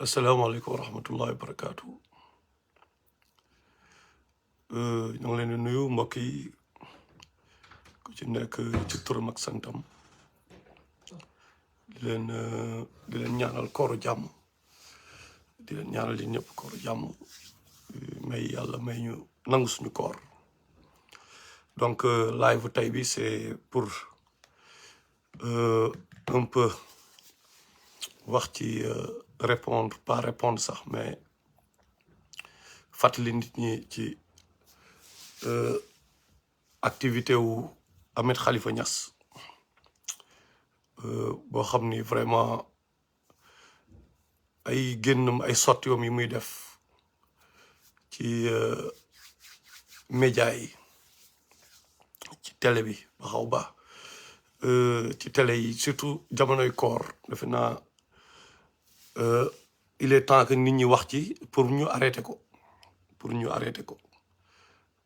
asalaamaaleykum wa rahmatullahi wa barakaatu. Ñu ngi leen di nuyu mbokk yi ku ci nekk ci turam ak santam di leen ñaanal kooru jàmm di leen ñaanal di ñëpp kooru jàmm may yàlla may ñu nangu suñu koor. Donc live tey bi c'est pour un peu wax ci répondre pas répondre sax mais fàttali nit ñi ci activité wu Ahmed Khalifa Niass boo xam ni vraiment ay génnam ay sottiyoom yi muy def ci média yi ci télé bi ba xaw ba ci télé yi surtout jamonoy koor defe naa il est temps que nit ñi wax ci pour ñu arrêter ko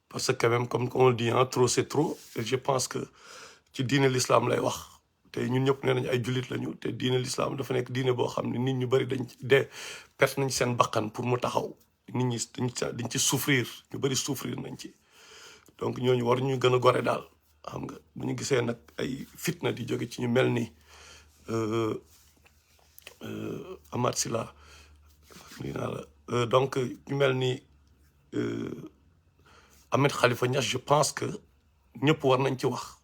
parce que quand même comme on le dit trop c'est trop et je pense que ci diine l'islam lay wax te ñun ñëpp nee nañ ay jullit lañu te diine l'islam dafa nekk diine boo xam ne nit ñu bari dañ de perte nañ seen bakkan pour mu taxaw nit ñi dañ ci souffrir ñu bari souffrir nañ ci donc ñooñu war ñu gën a gore daal xam nga bu ñu gisee nag ay fitna di jóge ci ñu mel ni Amath Sylla donc ñu mel ni Ahmed Khalifa Niass je pense que ñëpp war nañ ci wax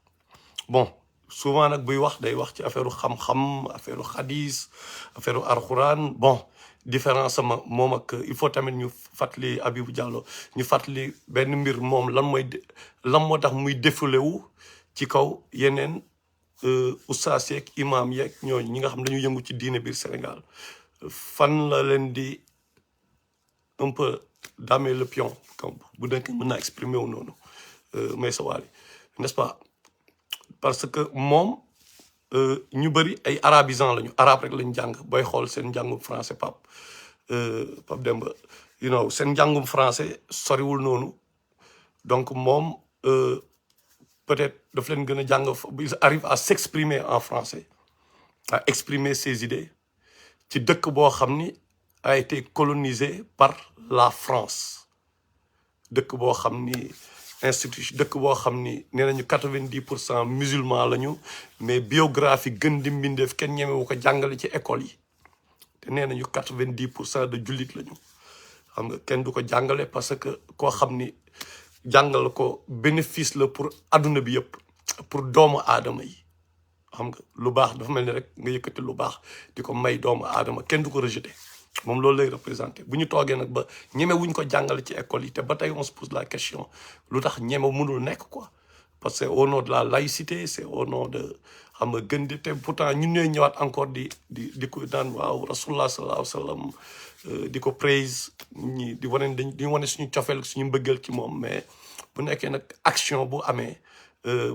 bon souvent nag buy wax day wax ci affaire xam-xam affaire xadis affaire alxuraan bon différence sama moom ak il faut tamit ñu fàttali Habibou Diallo ñu fàttali benn mbir moom lan moo tax muy défulé wu ci kaw yeneen ustaas yeeg imam yeeg ñooñu ñi nga xam dañu yëngu ci diine biir Sénégal fan la leen di un peu damer le pion comme bu nekk mën naa exprimer wu noonu may sa waali n'est-ce pas parce que moom ñu bëri ay arabisants lañu arabe rek lañu jàng booy xool seen njàngum français Pape Demba seen njàngum français soriwul noonu donc moom peut-être daf leen gën a jàng il arrive à s'exprimer en français à exprimer ses idées ci dëkk boo xam ni a été colonisé par la France dëkk boo xam ni institut dëkk boo xam ni nee nañu 90% musulmans lañu mais biographie gën di mbindeef kenn ñemewu ko jàngale ci école yi te nee nañu 90% de jullit lañu xam nga kenn du ko jàngale parce que koo xam ni jàngal ko bénéfice la pour adduna bi yëpp pour doomu aadama yi xam nga lu baax dafa mel ni rek nga yëkkati lu baax di ko may doomu aadama kenn du ko rejeter moom loolu lay représenté bu ñu toogee nag ba ñeme wuñ ko jàngale ci école yi te ba tey on se pose la question lu tax ñeme mënul nekk quoi parce que au nom de la laïcité c'est au nom de xam nga gën di te pourtant ñun ñooy ñëwaat encore di ko daan waaw rasulullah sallallahu alayhi wa sallam di ko praise ñi di wane suñu cofeel suñu mbëggal ci moom mais bu nekkee nag action bu amee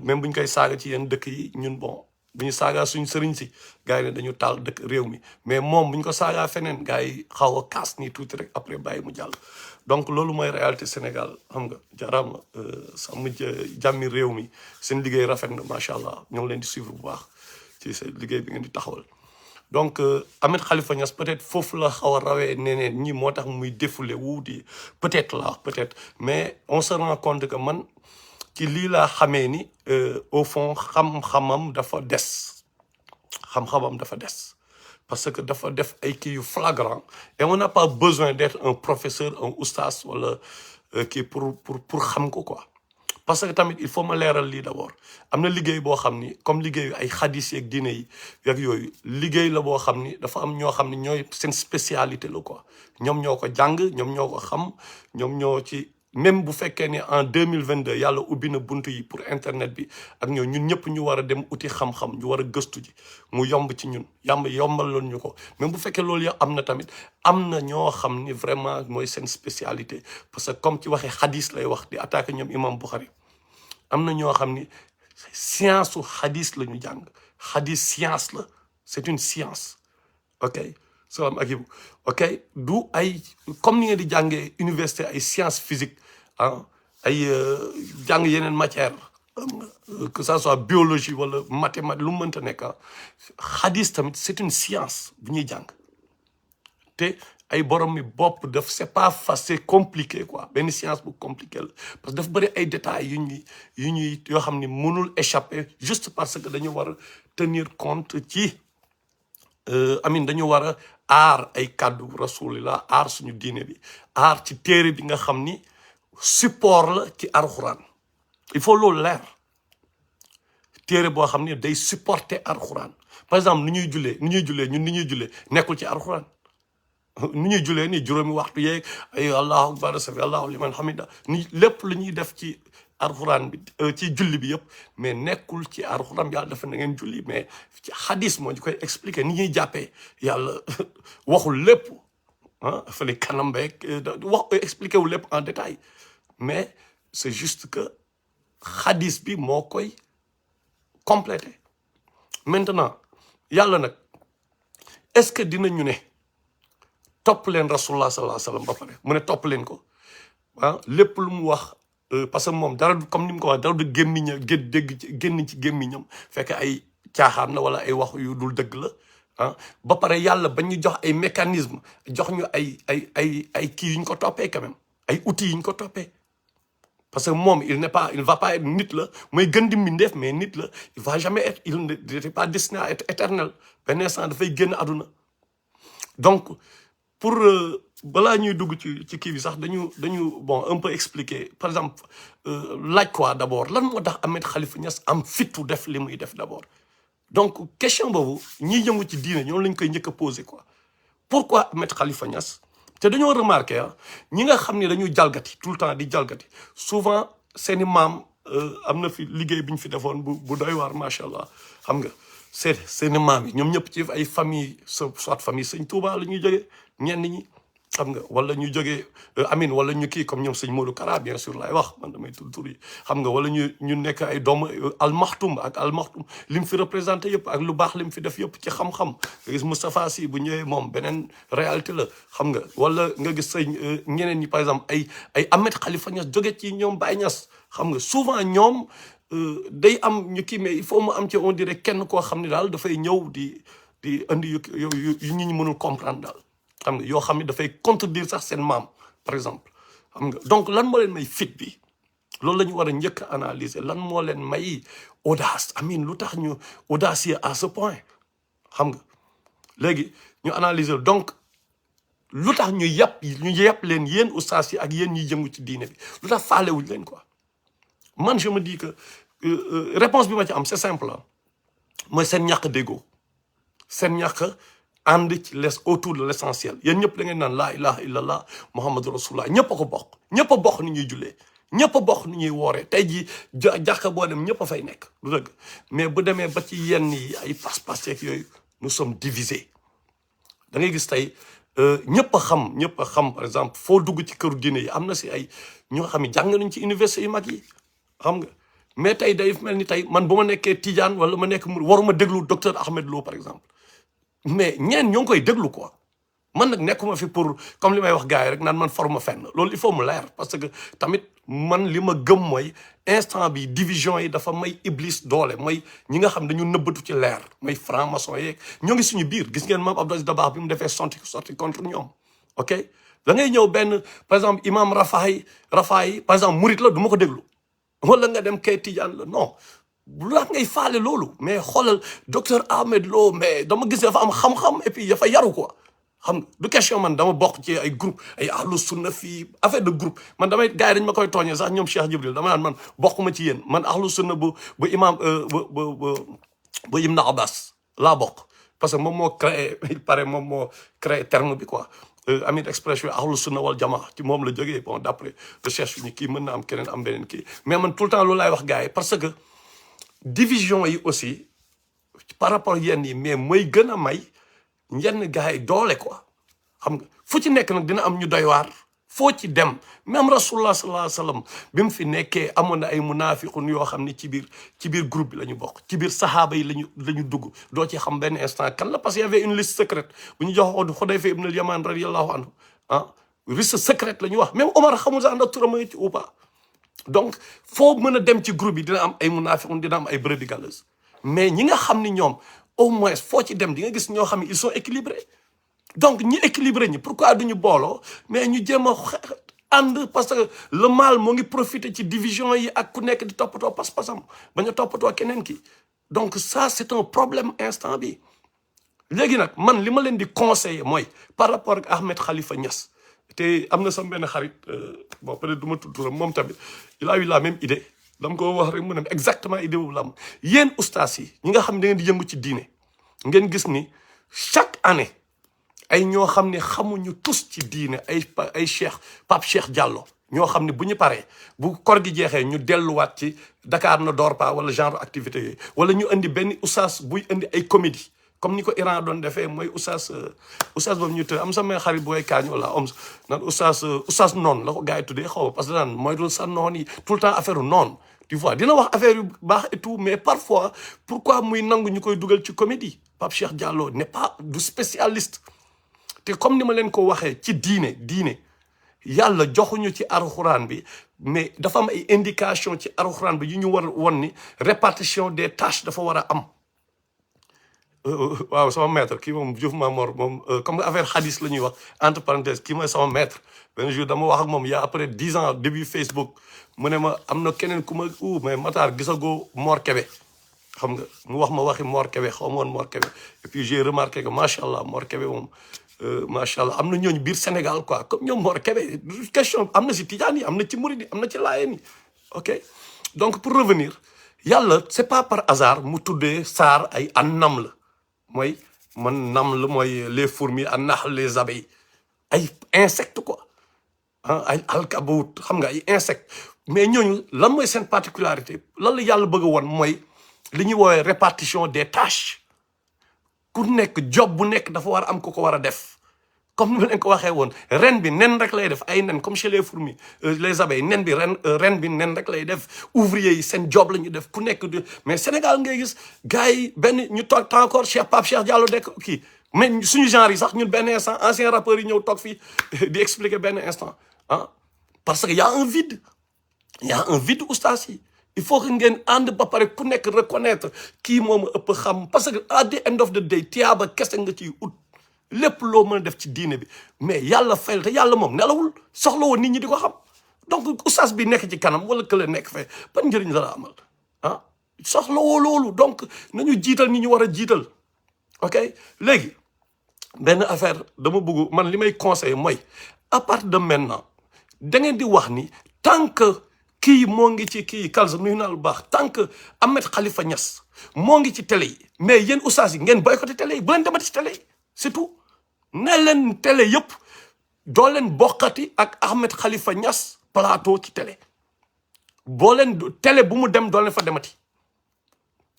même bu ñu koy saaga ci yenn dëkk yi ñun bon bu ñu saagaa suñu sëriñ si gars yi ne dañu taal dëkk réew mi mais moom bu ñu ko saagaa feneen gars yi xaw a kaas nii tuuti rek après bàyyi mu jàll donc loolu mooy réalité Sénégal xam nga jaaraama sàmm jàmmi réew mi seen liggéey rafet na macha allah ñoo ngi leen di suivre bu baax ci seen liggéey bi ngeen di taxawal donc Ahmed Khalifa Niass peut-être foofu la xaw a rawee neneen ñi moo tax muy défoulé wu di peut-être mais on se rend compte que man ci lii laa xamee ni au fond xam-xamam dafa des parce que dafa def ay kii yu flagrant et on n'a pas besoin d'être un professeur un oustaz wala kii pour xam ko quoi parce que tamit il faut ma leeral lii d'abord am na liggéey boo xam ni comme liggéeyu ay xadis yeeg diine yi ak yooyu liggéey la boo xam ni dafa am ñoo xam ni ñooy seen spécialité la quoi ñoom ñoo ko jàng ñoom ñoo ko xam ñoom ñoo ci même bu fekkee ne en 2022 yàlla ubbi na buntu yi pour internet bi ak ñun ñëpp ñu war a dem uti xam-xam ñu war a gëstu ji mu yomb ci ñun yombal loon ñu ko même bu fekkee loolu yëpp am na tamit am na ñoo xam ni vraiment mooy seen spécialité parce que comme ci waxee xadis lay wax di attaqué ñoom imam Bukhari am na ñoo xam ni science su xadis la ñu jàng xadis science la c'est une science ok salaam ak yibu ok du ay comme ni ngeen di jàngee université ay science physique ay jàng yeneen matière que ça soit biologie wala mathématique lu mu mënta nekk xadis tamit c'est une science bu ñuy jàng te ay borom mi bopp def c'est pas facile, c'est compliqué quoi benn science bu compliqué la parce que daf bëri ay détails yoo xam ni mënul échapper juste parce que dañu war a tenir compte ci amin dañu war a aar ay kàddu rasulillah aar suñu diine bi aar ci téere bi nga xam ni support la ci alxuraan il faut loolu leer téere boo xam ni day supporter alxuraan par exemple ni ñuy jullee ñun ni ñuy jullee nekkul ci alxuraan ni ñuy jullee ni juróomi waxtu yeeg ay allahu akbar sami allahu liman hamida ni lépp lu ñuy def ci alxuraan bi ci julli bi yëpp mais nekkul ci alxuraan yàlla dafa na ngeen julli mais ci hadis moo ñu koy expliquer ni ñuy jàppee yàlla waxul lépp dafa ne kanam beeg wax expliquer wu lépp en détail mais c'est juste que hadis bi moo koy complété maintenant yàlla nag est-ce que dinañu ne topp leen rasulullah sallallahu alayhi wa sallam ba pare mu ne topp leen ko lépp lu mu wax parce que moom dara du comme ni mu ko wax dara du gémmiñam génn ci gémmiñam fekk ay caaxaan la wala ay wax yu dul dëgg la ba pare yàlla ba ñu jox ay mécanisme jox ñu ay kii yu ñu ko toppee quand même ay outils yu ñu ko toppee parce que moom il va pas être nit la mooy gën di mbindeef mais nit la il va jamais être il n'était pas destiné à être éternel benn instant dafay génn àdduna donc pour balaa ñuy dugg ci kii bi sax dañu bon un peu expliquer par exemple laaj quoi d'abord lan moo tax Ahmed Khalifa Niass am fitu def li muy def d'abord donc question boobu ñiy yëngu ci diine ñoom lañ koy njëkk a poser quoi pourquoi Ahmed Khalifa Niass te dañoo remarqué ñi nga xam ne dañuy jalgati tout le temps di jalgati souvent seeni maam am na fi liggéey bi ñu fi defoon bu doy waar macha allah xam nga seeni maam yi ñoom ñëpp ci ay famille soit famille Sëñ Touba la ñuy jógee ñenn ñi xam nga wala ñu jógee amin wala ñu kii comme ñoom sëñ Modou Kara bien sûr laay wax man damay tudd tur yi xam nga wala ñu nekk ay doomu almaxtum ak almaxtum li mu fi représenté yëpp ak lu baax li mu fi def yëpp ci xam-xam nga gis Moustapha Sy bu ñëwee moom beneen réalité la xam nga wala nga gis sëñ ñeneen ñi par exemple ay Ahmed Khalifa Niass jóge ci ñoom Baye Niass xam nga souvent ñoom day am ñu kii mais il faut mu am ci on dirait kenn koo xam ne daal dafay ñëw di indi yu ñi ñu mënul comprendre daal xam nga yoo xam ne dafay contredire sax seen maam par exemple xam nga donc lan moo leen may fit bi loolu la ñu war a njëkk a analyser lan moo leen may audace amin lu tax ñu audacieux à ce point xam nga léegi ñu analyser donc lu tax ñu yàpp leen yéen ustaas yi ak yéen ñuy jëngu ci diine bi lu tax faalewuñ leen quoi man je me dis que réponse bi ma ci am c'est simple la mooy seen ñàkk déggoo seen ñàkk ànd ci autour de l'essentiel yéen ñëpp da ngeen naan laa ilaha illallah muhammadu rasulullah ñëpp a ko bokk ñëpp a bokk ni ñuy jullee ñëpp a bokk ni ñuy wooree tey jii jàkka boo dem ñëpp a fay nekk du dëgg mais bu demee ba ci yenn yi ay pas-pas yeeg yooyu nous sommes divisés da ngay gis tey ñëpp a xam par exemple foo dugg ci këru diine yi am na si ay ñoo xam ne jàng nañ ci université yu mag yi xam nga mais tey day mel ni tey man bu ma nekkee Tidiane wala ma nekk waruma déglu docteur Ahmed Lo par exemple mais ñeen ñoo ngi koy déglu quoi man nag nekkuma fi pour comme li may wax gars yi rek naan man forma fenn loolu il faut mu leer parce que tamit man li ma gëm mooy instant bi division yi dafa may iblis doole mooy ñi nga xam dañu nëbbatu ci leer mooy franc-maçon yeeg ñoo ngi suñu biir gis ngeen maam Abdou Aziz Dabakh bi mu defee sorti contre ñoom ok da ngay ñëw benn par exemple imam Rafaay par exemple murit la du ma ko déglu wala nga dem kay Tidiane la non bu la ngay faale loolu mais xoolal docteur Ahmed Lo mais dama gis dafa am xam-xam et puis dafa yaru quoi xam nga du question man dama bokk ci ay groupe ay ahlu sunna fii affaire de groupe man damay gars yi dañ ma koy tooñee sax ñoom Cheikh Jibril dama naan man bokkuma ci yéen man ahlu sunna bu imam bu Ibn Abbas laa bokk parce que moom moo créé il paraît moom moo créé terme bi quoi amin expression ahlu sunna wal jamaa ci moom la jógee bon d'après recherche ñu kii mën na am keneen am beneen kii mais man tout le temps loolu laay wax gars yi parce que division yi aussi par rapport yenn yi mais mooy gën a may yenn gars yi doole quoi xam nga fu ci nekk nag dina am ñu doy waar foo ci dem même rasulullah sallallahu alayhi wa sallam bi mu fi nekkee amoon na ay munafiqun yoo xam ne ci biir groupe bi la ñu bokk ci biir sahaaba yi lañu dugg doo ci xam benn instant kan la parce que y avait une liste secrète bu ñu jox Xudayfa ibn al-Yaman radiyallahu anhu liste secrète la ñu wax même Omar xamul sax ndax turam ci ou pas donc foo mën a dem ci groupe yi dina am ay munafiqun dina am ay brebis galeuses mais ñi nga xam ni ñoom au moins foo ci dem di nga gis ñoo xam ne ils sont équilibrés donc ñi équilibré ñi pourquoi duñu booloo mais ñu jéem a ànd parce que le mal moo ngi profité ci division yi ak ku nekk di toppatoo pas-pasam bañ a toppatoo keneen ki donc ça c'est un problème instant bi léegi nag man li ma leen di conseiller mooy par rapport ak Ahmed Khalifa Niass te am na sama benn xarit bon peut-être du ma tudd turam moom tamit il a eu la même idée dama ko wax rek mu ne exactement idée boobu la am yéen ustaas yi ñi nga xam ne da ngeen di yëngu ci diine ngeen gis ni chaque année ay ñoo xam ne xamuñu tous ci diine ay cheikh Pape Cheikh Diallo ñoo xam ne bu ñu paree bu kor gi jeexee ñu delluwaat ci Dakar ne dort pas wala genre activité yooyu wala ñu indi benn ustaas buy indi ay comédie comme ni ko Iran doon defee mooy ustaas boobu ñu tëdd am sama xarit bu koy kaañ wala om naan ustaas noonu la ko gars yi tuddee xaw parce que naan mooy dul sa noon yi tout le temps affaire noonu tu vois dina wax affaire yu baax et tout mais parfois pourquoi muy nangu ñu koy dugal ci comédie Pape Cheikh Diallo n'est pas du spécialiste te comme ni ma leen ko waxee ci diine yàlla joxuñu ci alxuraan bi mais dafa am ay indication ci alxuraan bi yu ñu war won ni répartition des tâches dafa war a am waaw sama maître kii moom Diouf Mamor moom comme affaire hadis la ñuy wax entre parenthèses kii mooy sama maître benn jour dama wax ak moom yaa après 10 ans début Facebook mu ne ma am na keneen ku ma mais Matar gisagoo Mor Kébé xam nga mu wax ma waxi Mor Kébé xaw ma woon Mor Kébé et puis j'ai remarqué que macha allah Mor Kébé moom macha allah am na ñooñu biir Sénégal quoi comme ñoom Mor Kébé question am na si Tijaan yi am na ci Murid yi am na ci Laayeen yi ok donc pour revenir yàlla c'est pas par hasard mu tuddee saar ay annam la mooy man nam la mooy les fourmis an nahl les abeilles ay insectes quoi ay alkabut xam nga ay insectes mais ñooñu lan mooy seen particularité lan la yàlla bëgg a woon mooy li ñuy woowee répartition des tâches ku nekk job bu nekk dafa war a am ku ko war a def comme ni ma leen ko waxee woon ren bi nen rek lay def ay nen comme chez les fourmis les abeilles nen bi ren bi nen rek lay def ouvrier yi seen job la ñu def ku nekk mais Sénégal ngay gis gars yi benn ñu toog encore Cheikh Pape Cheikh Diallo dekk kii mais suñu genre yi sax ñun benn instant ancien rappeurs yi ñëw toog fii di expliquer benn instant parce que y a un vide oustaz yi il faut que ngeen ànd ba pare ku nekk reconnaître kii moom ëpp xam parce que at the end of the day tiyaaba kese nga ciy ut lépp loo mën a def ci diine bi mais yàlla fayal te yàlla moom nelawul soxla woon nit ñi di ko xam donc oustaz bi nekk ci kanam wala kële nekk fee ban njëriñ la amal soxla woo loolu donc nañu jiital ñi ñu war a jiital ok léegi benn affaire dama bëgg man li may conseiller mooy à partir de maintenant da ngeen di wax ni tant que kii moo ngi ci kii kalsa nuyu naa lu baax tant que Ahmed Khalifa Niass moo ngi ci télé yi mais yéen oustaz yi ngeen boycotté télé yi bu leen demati ci télé yi c'est tout ne leen télé yëpp doo leen bokkati ak Ahmed Khalifa Niass plateau ci télé boo leen télé bu mu dem doo leen fa demati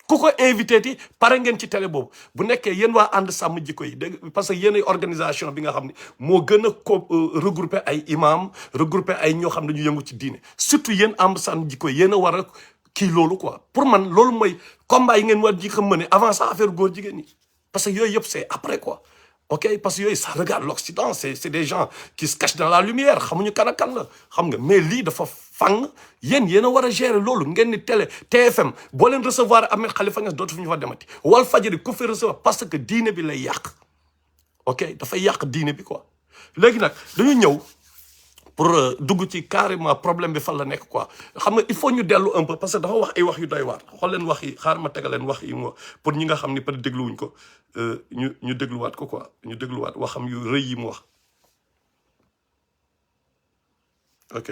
ku ko invité ti pare ngeen ci télé boobu bu nekkee yéen waa ànd sàmm jikko yi dégg parce que yéen ay organisation bi nga xam ne moo gën a ko regrouper ay imam regrouper ay ñoo xam ne ñu yëngu ci diine surtout yéen ànd sàmm jikko yi yéen a war a kii loolu quoi pour man loolu mooy combat yi ngeen war ji xam ne avant ça affaire góor jigéen ñi parce que yooyu yëpp c'est après quoi ok parce que yooyu ça regarde l'Occident c'est des gens qui se cachent dans la lumière xamuñu kan ak kan la xam nga mais lii dafa fang yéen a war a gérer loolu ngeen ni télé TFM boo leen recevoir Ahmed Khalifa Niass dootu fi ñu fa demati Walf Fadjri ku fi recevoir parce que diine bi lay yàq ok dafay yàq diine bi quoi léegi nag dañu ñëw pour dugg ci carrément problème bi fan la nekk quoi xam nga il faut ñu dellu un peu parce que dafa wax ay wax yu doy waar xool leen wax yi xaar ma tegal leen wax yi mo pour ñi nga xam ni peut-être dégluwuñ ko ñu dégluwaat ko quoi ñu dégluwaat waxam yu rëy yi mu wax ok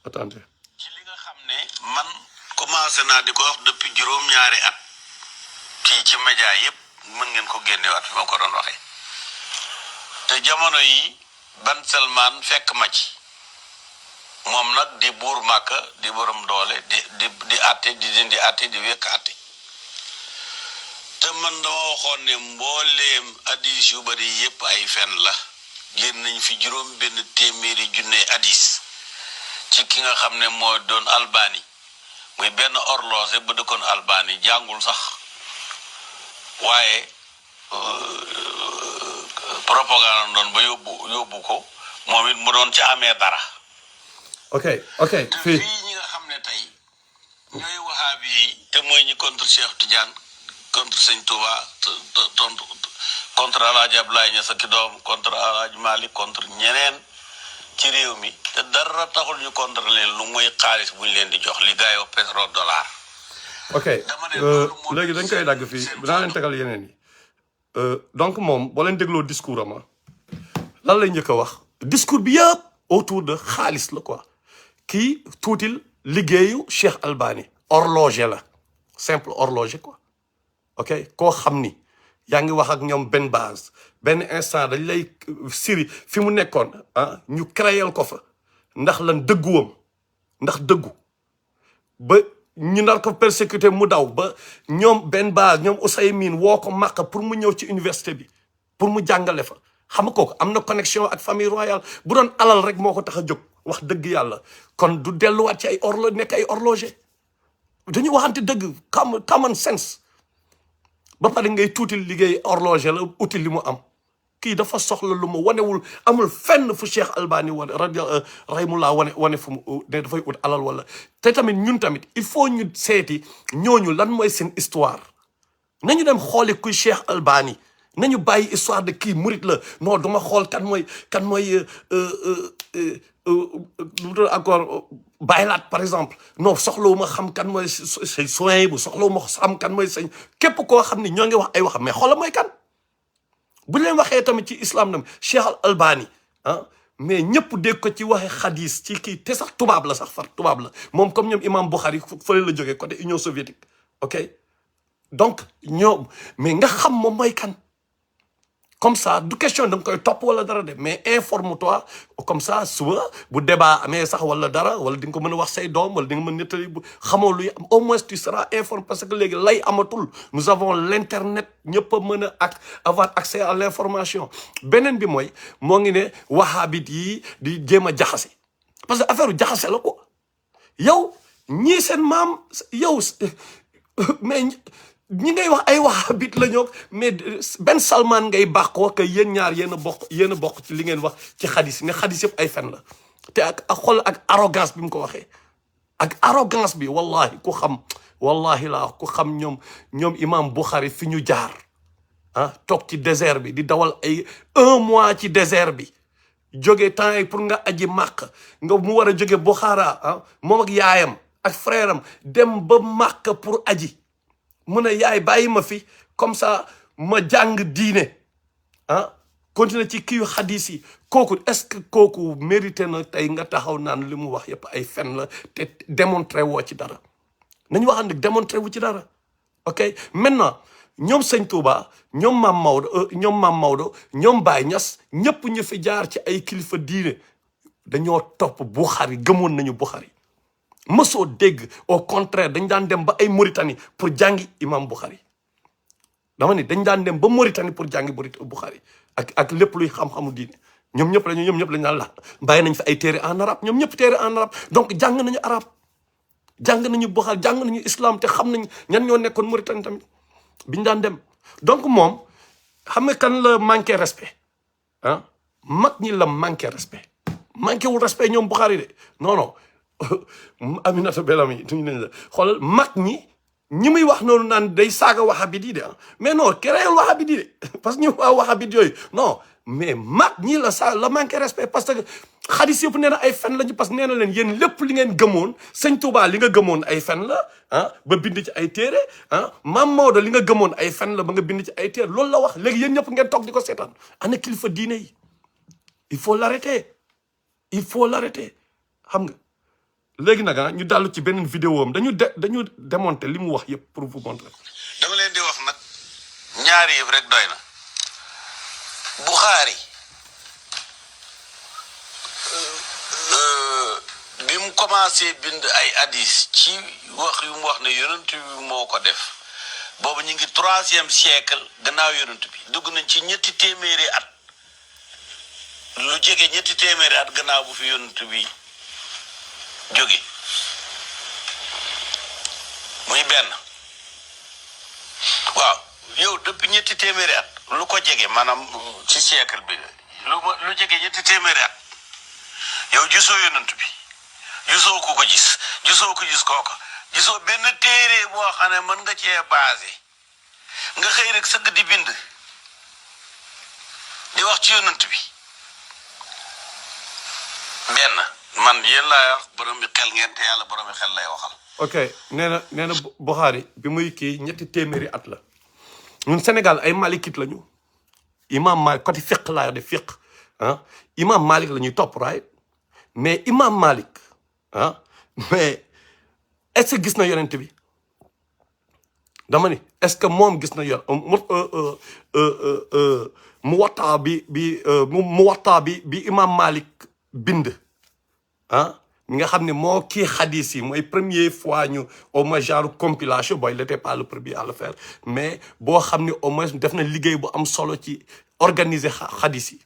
attendez ci li nga xam ne man commencé naa di ko wax depuis juróom-ñaari at ci média yëpp mën ngeen ko génnewaat fi ma ko doon waxee te jamono yi ban Salman fekk ma ci moom nag di buur Màkka di borom doole di àtte di dindi àtte di wekk àtte te man dama waxoon ne mbooleem hadiis yu bari yëpp ay fen la génn nañ fi juróom benn téeméeri junne hadiis ci ki nga xam ne moo doon Albani muy benn horloger ba dëkkoon Albani jàngul sax waaye propagande doon ba yóbbu ko moom it mu doon ci amee dara ok te fii ñi nga xam ne tey ñooy wahaabi yi te mooy ñi contre Cheikh Tidiane contre Sëñ Touba contre Alaaji Ablaye Niass ak doom contre Alaaji Malick contre ñeneen ci réew mi te dara taxul ñu contre leen lu muy xaalis buñ leen di jox li gars yi wax pétrole dollar. ok léegi dañ koy dagg fii dinaa leen tegal yeneen yi donc moom boo leen dégloo discours ama lan lay njëkk a wax discours bi yëpp autour de xaalis la quoi kii tuutil liggéeyu Cheikh Albani horloger la simple horloger quoi ok koo xam ni yaa ngi wax ak ñoom benn base benn instant dañ lay siri fi mu nekkoon ah ñu créer ko fa ndax lan dëgguwam ndax dëggu ba ñu nar ko persécuté mu daw ba ñoom benn base ñoom Ousseymine woo ko Makka pour mu ñëw ci université bi pour mu jàngale fa xam nga kooku am na connexion ak famille royale bu doon alal rek moo ko tax a jóg wax dëgg yàlla kon du delluwaat ci ay nekk ay horloger dañu waxante dëgg common sense ba pare ngay tuuti liggéey horloger la uti li mu am kii dafa soxla lu mu wanewul amul fenn fu Cheikh Albani wane rahimullah wane fu mu ne dafay ut alal wala te tamit ñun tamit il faut ñu seeti ñooñu lan mooy seen histoire nañu dem xooli kuy Cheikh Albani nañu bàyyi histoire de kii murit la non duma xool kan mooy encore baylaat par exemple non soxlawu ma xam kan mooy say soin bu soxlawu ma xam kan mooy sañ képp koo xam ni ñoo ngi wax ay waxam mais xoola mooy kan bu leen waxee tamit ci islam nam Cheikh Albani ah mais ñëpp dégg ko ci waxe xadis ci kii te sax tubaab la sax far tubaab la moom comme ñoom imam Bukhari fële la jógee côté Union soviétique ok donc ñoom mais nga xam moom mooy kan comme ça du question da nga koy topp wala dara de mais informe-toi comme ça suba bu débat amee sax wala dara wala di nga ko mën a wax say doom wala di nga mën a nettali bu xamoo luy am au moins tu seras informé parce que léegi lay amatul nous avons l'internet ñëpp a mën a avoir accès à l'information beneen bi mooy moo ngi ne wahhabite yi di jéem a jaxase parce que affaire jaxase la ko yow ñii seen maam yow mais ñi ngay wax ay wahhabite la ñoo mais Ben Salman ngay bàqoo que yéen ñaar yéen a bokk ci li ngeen wax ci xadis ne xadis yëpp ay fen la te ak xol ak arrogance bi mu ko waxee ak arrogance bi wallahi ku xam wallahi laa ku xam ñoom imam Bukhari fi ñu jaar ah toog ci désert bi di dawal ay 1 mois ci désert bi jóge temps yi pour nga aji màkk nga mu war a jóge Bukhara ah moom ak yaayam ak frère am dem ba màkk pour aji mu ne yaay bàyyi ma fi comme ça ma jàng diine ah continuer ci kii xadis yi kooku est-ce que kooku mérité na tey nga taxaw naan li mu wax yëpp ay fen la te démontré woo ci dara nañu waxam ne démontré wu ci dara ok maintenant ñoom Sëñ Touba ñoom Maam Maodo ñoom Baye Niass ñëpp ñu fi jaar ci ay kilifa diine dañoo topp Bukhari gëmoon nañu Bukhari mësoo dégg au contraire dañ daan dem ba ay Mauritanie pour jàngi imam Bukhari dama ni dañ daan dem ba Mauritanie pour jàngi Bukhari ak lépp luy xam-xamu diine ñoom ñëpp lañu naan la bàyyi nañ fi ay téere en arabe ñoom ñëpp téere en arabe donc jàng nañu arabe jàng nañu Bukhari jàng nañu islam te xam nañ ñan ñoo nekkoon Mauritanie tamit biñ daan dem donc moom xam nga kan la manqué respect ah mag ñi la manqué respect manqué wul respect ñoom Bukhari de non Aminata Bellamy tuñu nañ la xoolal mag ñi muy wax noonu naan day saaga wahhabite yi de mais non créel wahhabite yi de parce que ñu waa wahhabite yooyu non mais mag ñi la manqué respect parce que xadis yëpp nee na ay fen lañu parce que nee na leen yéen lépp li ngeen gëmoon Sëñ Touba li nga gëmoon ay fen la ah ba bind ci ay téere ah Maam Maodo li nga gëmoon ay fen la ba nga bind ci ay téere loolu la wax léegi yéen ñëpp ngeen toog di ko seetaan ana kilifa diine yi il faut l'arrêter xam nga léegi nag ñu dallu ci beneen vidéo am dañu démonter li mu wax yëpp pour vous montrer. dama leen di wax nag ñaari yëpp rek doy na Bukhari bi mu commencé bind ay hadis ci wax yu mu wax ne yonent bi moo ko def boobu ñu ngi 3e siècle gannaaw yonent bi dugg nañ ci ñetti téeméeri at lu jege ñetti téeméeri at gannaaw bu fi yonent bi jóge muy benn waaw yow depuis ñetti téeméeri at lu ko jege maanaam ci siècle bi lu jege ñetti téeméeri at yow gisoo yonent bi gisoo ku ko gis kooka gisoo benn téere boo xam ne mën nga cee basé nga xëy rek sëgg di bind wax ci yonent bi benn man yéen laay wax borom bi xel ngeen te yàlla borom bi xel lay waxal. ok nee na Bukhari bi muy kii ñetti téeméeri at la ñun Sénégal ay malikit lañu imam Malik côté fiqh laa de fiqh ah imam Malik la ñuy topp right mais imam Malik ah mais est-ce que gis na yonent bi dama ni est-ce que moom gis na mu waxtaa bi imam Malik bind ah mi nga xam ne moo kii xadis yi mooy première fois ñu au moins genre compilation booy il n'était pas le premier à le faire mais boo xam ne au moins def na liggéey bu am solo ci organiser xadis yi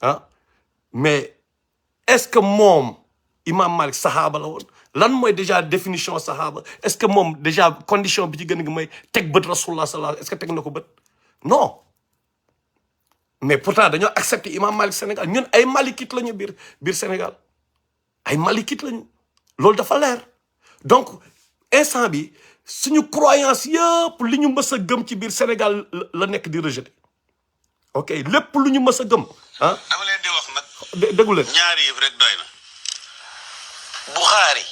ah mais est-ce que moom imam Malik sahaaba la woon lan mooy déjà définition sahaaba est-ce que moom déjà condition bi ci gën a gi mooy teg bët rasulullah sallallahu est-ce que teg na ko bët non mais pourtant dañoo accepté imam Malik Sénégal ñun ay malikit lañu biir Sénégal ay malikit lañu loolu dafa leer donc instant bi suñu croyance yëpp li ñu mës a gëm ci biir Sénégal la nekk di rejeté ok lépp lu ñu mës a gëm ah. dama leen di wax nag. déggu leen ñaari yëf rek doy na. Bukhari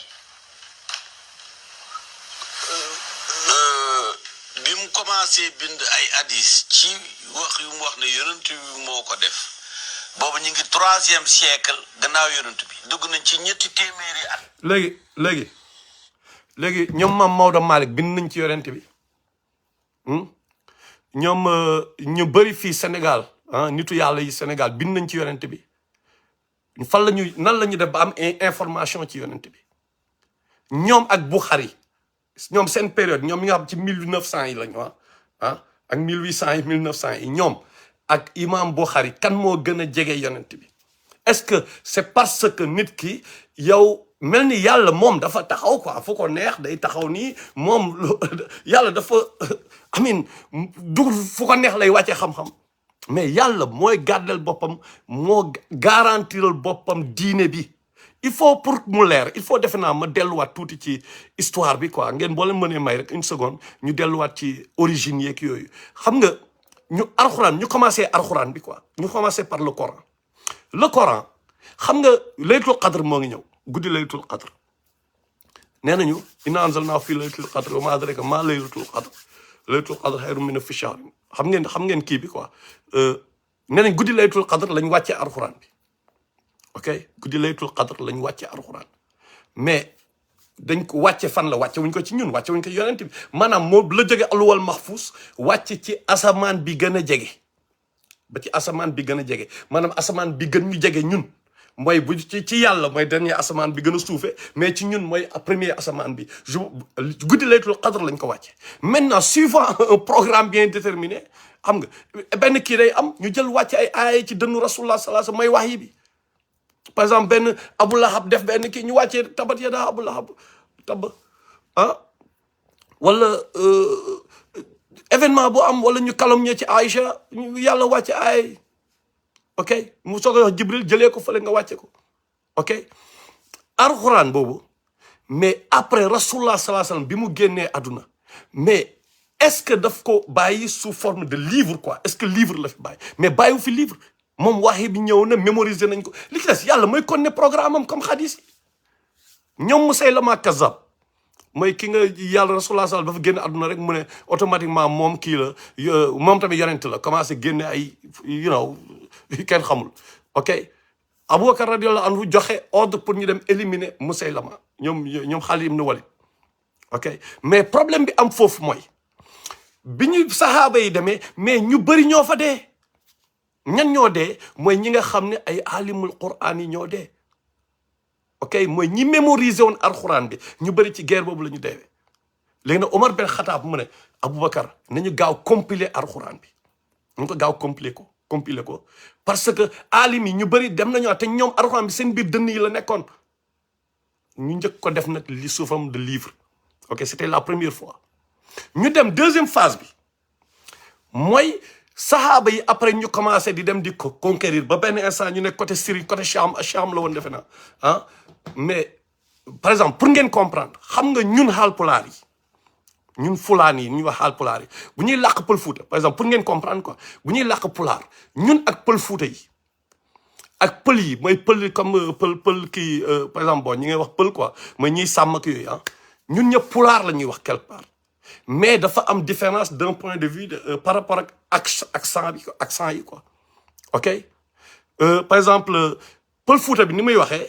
bi mu commencé bind ay hadis ci wax yu mu wax ne yonent bi moo ko def boobu ñu ngi 3e siècle gannaaw yonent bi dugg nañ ci ñetti téeméeri at. léegi ñoom maam Maodo Malick bind nañ ci yonent bi ñoom ñu bëri fii Sénégal ah nitu yàlla yi Sénégal bind nañ ci yonent bi fan la ñuy nan la ñuy def ba am information ci yonent bi ñoom ak Bukhari ñoom seen période ñoom mi nga xam ci 1900 yi lañu ah ak 1800 yi 1900 yi ñoom ak imam Bukhari kan moo gën a jege yonent bi est-ce que c'est parce que nit ki yow mel ni yàlla moom dafa taxaw quoi fu ko neex day taxaw nii moom yàlla dafa amin du fu ko neex lay wàccee xam-xam mais yàlla mooy gàddal boppam moo garantiral boppam diine bi il faut pour mu leer il faut defe naa ma delluwaat tuuti ci histoire bi quoi ngeen boo leen mënee may rek une seconde ñu delluwaat ci origine yeeg yooyu xam nga ñu alxuraan ñu commencé alxuraan bi quoi ñu commencé par le Coran xam nga laylatul qadr moo ngi ñëw guddi laylatul qadr nee nañu inna anzalnaahu fii laylatul qadr wa maa adraaka maa laylatul qadr laylatul qadr xayrun min alfi shahr xam ngeen kii bi quoi nee nañ guddi laylatul qadr lañ wàccee alxuraan bi ok guddi laylatul qadr lañ wàccee alxuraan mais dañ ko wàcce fan la wàcce wuñ ko ci ñun wàcce wuñ ko yonent bi maanaam moo la jóge alwal mahfuz wàcce ci asamaan bi gën a jege ba ci asamaan bi gën a jege maanaam asamaan bi gën ñu jege ñun mooy bu ci yàlla mooy dernier asamaan bi gën a suufe mais ci ñun mooy premier asamaan bi guddi laylatul qadr lañ ko wàcce maintenant suivant un programme bien déterminé xam nga benn kii day am ñu jël wàcce ay aaya ci dënnu rasulullah sallallahu alayhi wasallam mooy wahyi bi par exemple benn Abu Lahab def benn kii ñu wàccee tabat yadaa Abu Lahab tab wala événement bu am wala ñu calomnier ci Aïcha yàlla wàcce ay ok mu soog a wax Jibril jëlee ko fële nga wàcce ko ok alxuraan boobu mais après rasulullah sallallahu alayhi wasallam bi mu génnee àdduna mais est-ce que daf ko bàyyi sous forme de livre quoi est-ce que livre la fi bàyyi mais bàyyiwu fi livre moom waxi bi ñëw na mémoriser nañ ko li ci des yàlla mooy kon ne programme am comme xadis yi ñoom Musaylama Kazzab mooy ki nga yàlla rasulullah sallallahu dafa génn àdduna rek mu ne automatiquement moom kii la moom tamit yonent la commencé génne ay kenn xamul ok Aboubacar radiyallahu anhu joxe ordre pour ñu dem éliminer Musaylama ñoom Khalid ibn Walid ok mais problème bi am foofu mooy bi ñu sahaaba yi demee mais ñu bëri ñoo fa dee ñan ñoo dee mooy ñi nga xam ne ay alimul quran yi ñoo dee ok mooy ñi mémoriser woon alquran bi ñu bëri ci guerre boobu la ñu deewee léegi nag Omar Ben Khattab mu ne Aboubacar nañu gaaw compiler alquran bi ñu ko gaaw compiler ko parce que alim yi ñu bëri dem nañu te ñoom alquran bi seen biir dënn yi la nekkoon ñu njëkk ko def nag li suufam de livre ok c'était la première fois ñu dem deuxième phase bi mooy sahaaba yi après ñu commencé di dem di ko conquérir ba benn instant ñu ne côté Syrie côté Cham la woon defe naa mais par exemple pour ngeen comprendre xam nga ñun Haalpulaar yi ñun fulaan yi ñuy wax Haalpulaar yi bu ñuy làkk pël Fuuta par exemple pour ngeen comprendre quoi bu ñuy làkk pulaar ñun ak pël Fuuta yi ak pël yi mooy pël comme pël kii par exemple bon ñi ngay wax pël quoi mooy ñiy sàmm ak yooyu ñun ñëpp pulaar la ñuy wax quelque part mais dafa am différence d'un point de vue par rapport ak accent yi quoi ok par exemple pël Fuuta bi ni muy waxee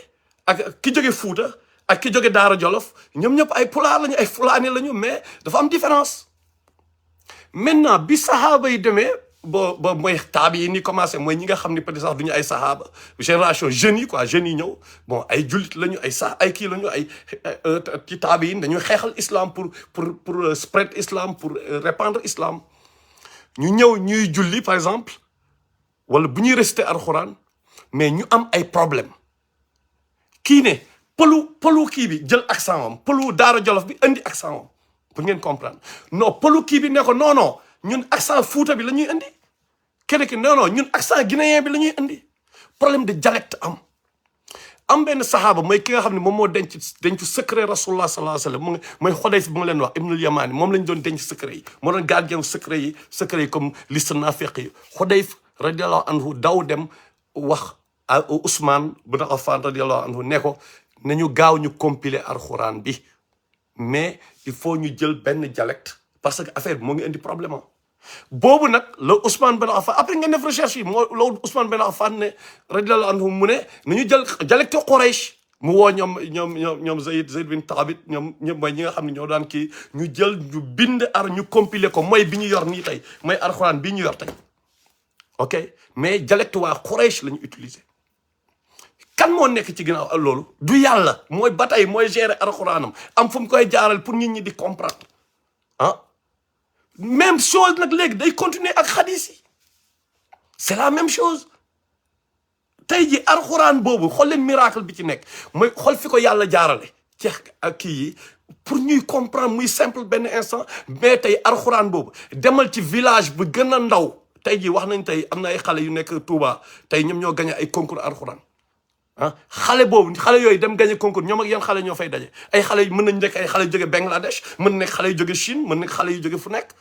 ak ki jóge Fuuta ak ki jóge Daara Jolof ñoom ñëpp ay pulaar lañu ay fulaani lañu mais dafa am différence maintenant bi saxaaba yi demee ba mooy taabi yi ni commencé mooy ñi nga xam ne peut-être sax duñu ay saxaaba génération jeunes yi quoi jeunes yi ñëw bon ay jullit lañu ay kii lañu ay ci taabi yi dañuy xeexal islam pour spread islam pour répandre islam ñu ñëw ñuy julli par exemple wala bu ñuy réciter alxuraan mais ñu am ay problème kii ne pëlu kii bi jël accent am pëlu Daara Jolof bi indi accent am pour ngeen comprendre non pëlu kii bi ne ko non ñun accent Fuuta bi la ñuy indi keneen ki non ñun accent guinéen bi la ñuy indi problème de dialecte am benn saxaaba mooy ki nga xam ne moom moo denc secret rasulullah sallallahu alayhi wa sallam mooy Xudayf bi ma leen wax ibnul Yamaani moom lañ doon denc secret yi moo doon gardien secret yi comme liste naafiq yi Xudayf radiallahu anhu daw dem wax Ousmane bin Affan radiallahu anhu ne ko nañu gaaw ñu compiler alxuraan bi mais il faut ñu jël benn dialecte parce que affaire bi moo ngi indi problème boobu nag la Ousmane bin Affan après ngeen def recherche yi moo loolu Ousmane bin Affan ne radiallahu anhu mu ne nañu jël dialecte Quraysh mu woo ñoom Zayd bin Thabit ñoom ñëpp mooy ñi nga xam ne ñoo daan kii ñu jël ñu bind ñu compiler ko mooy bi ñu yor nii tey mooy alxuraan bi ñu yor tey ok mais dialecte waa Quraysh la ñu utiliser kan moo nekk ci ginnaaw loolu du yàlla mooy ba tey mooy gérer alxuraanam am fu mu koy jaaral pour nit ñi di comprendre même chose nag léegi day continuer ak xadis yi c'est la même chose tey ji alxuraan boobu xool leen miracle bi ci nekk mooy xool fi ko yàlla jaarale ci ak kii yi pour ñuy comprendre muy simple benn instant mais tey alxuraan boobu demal ci village bu gën a ndaw tey ji wax nañ tey am na ay xale yu nekk Touba tey ñoom ñoo gagné ay concours alxuraan xale yooyu dem gagné concours ñoom ak yan xale ñoo fay daje ay xale yu mën nañ nekk ay xale yu jóge Bangladesh mën nekk xale yu jóge Chine mën nekk xale yu jóge fu nekk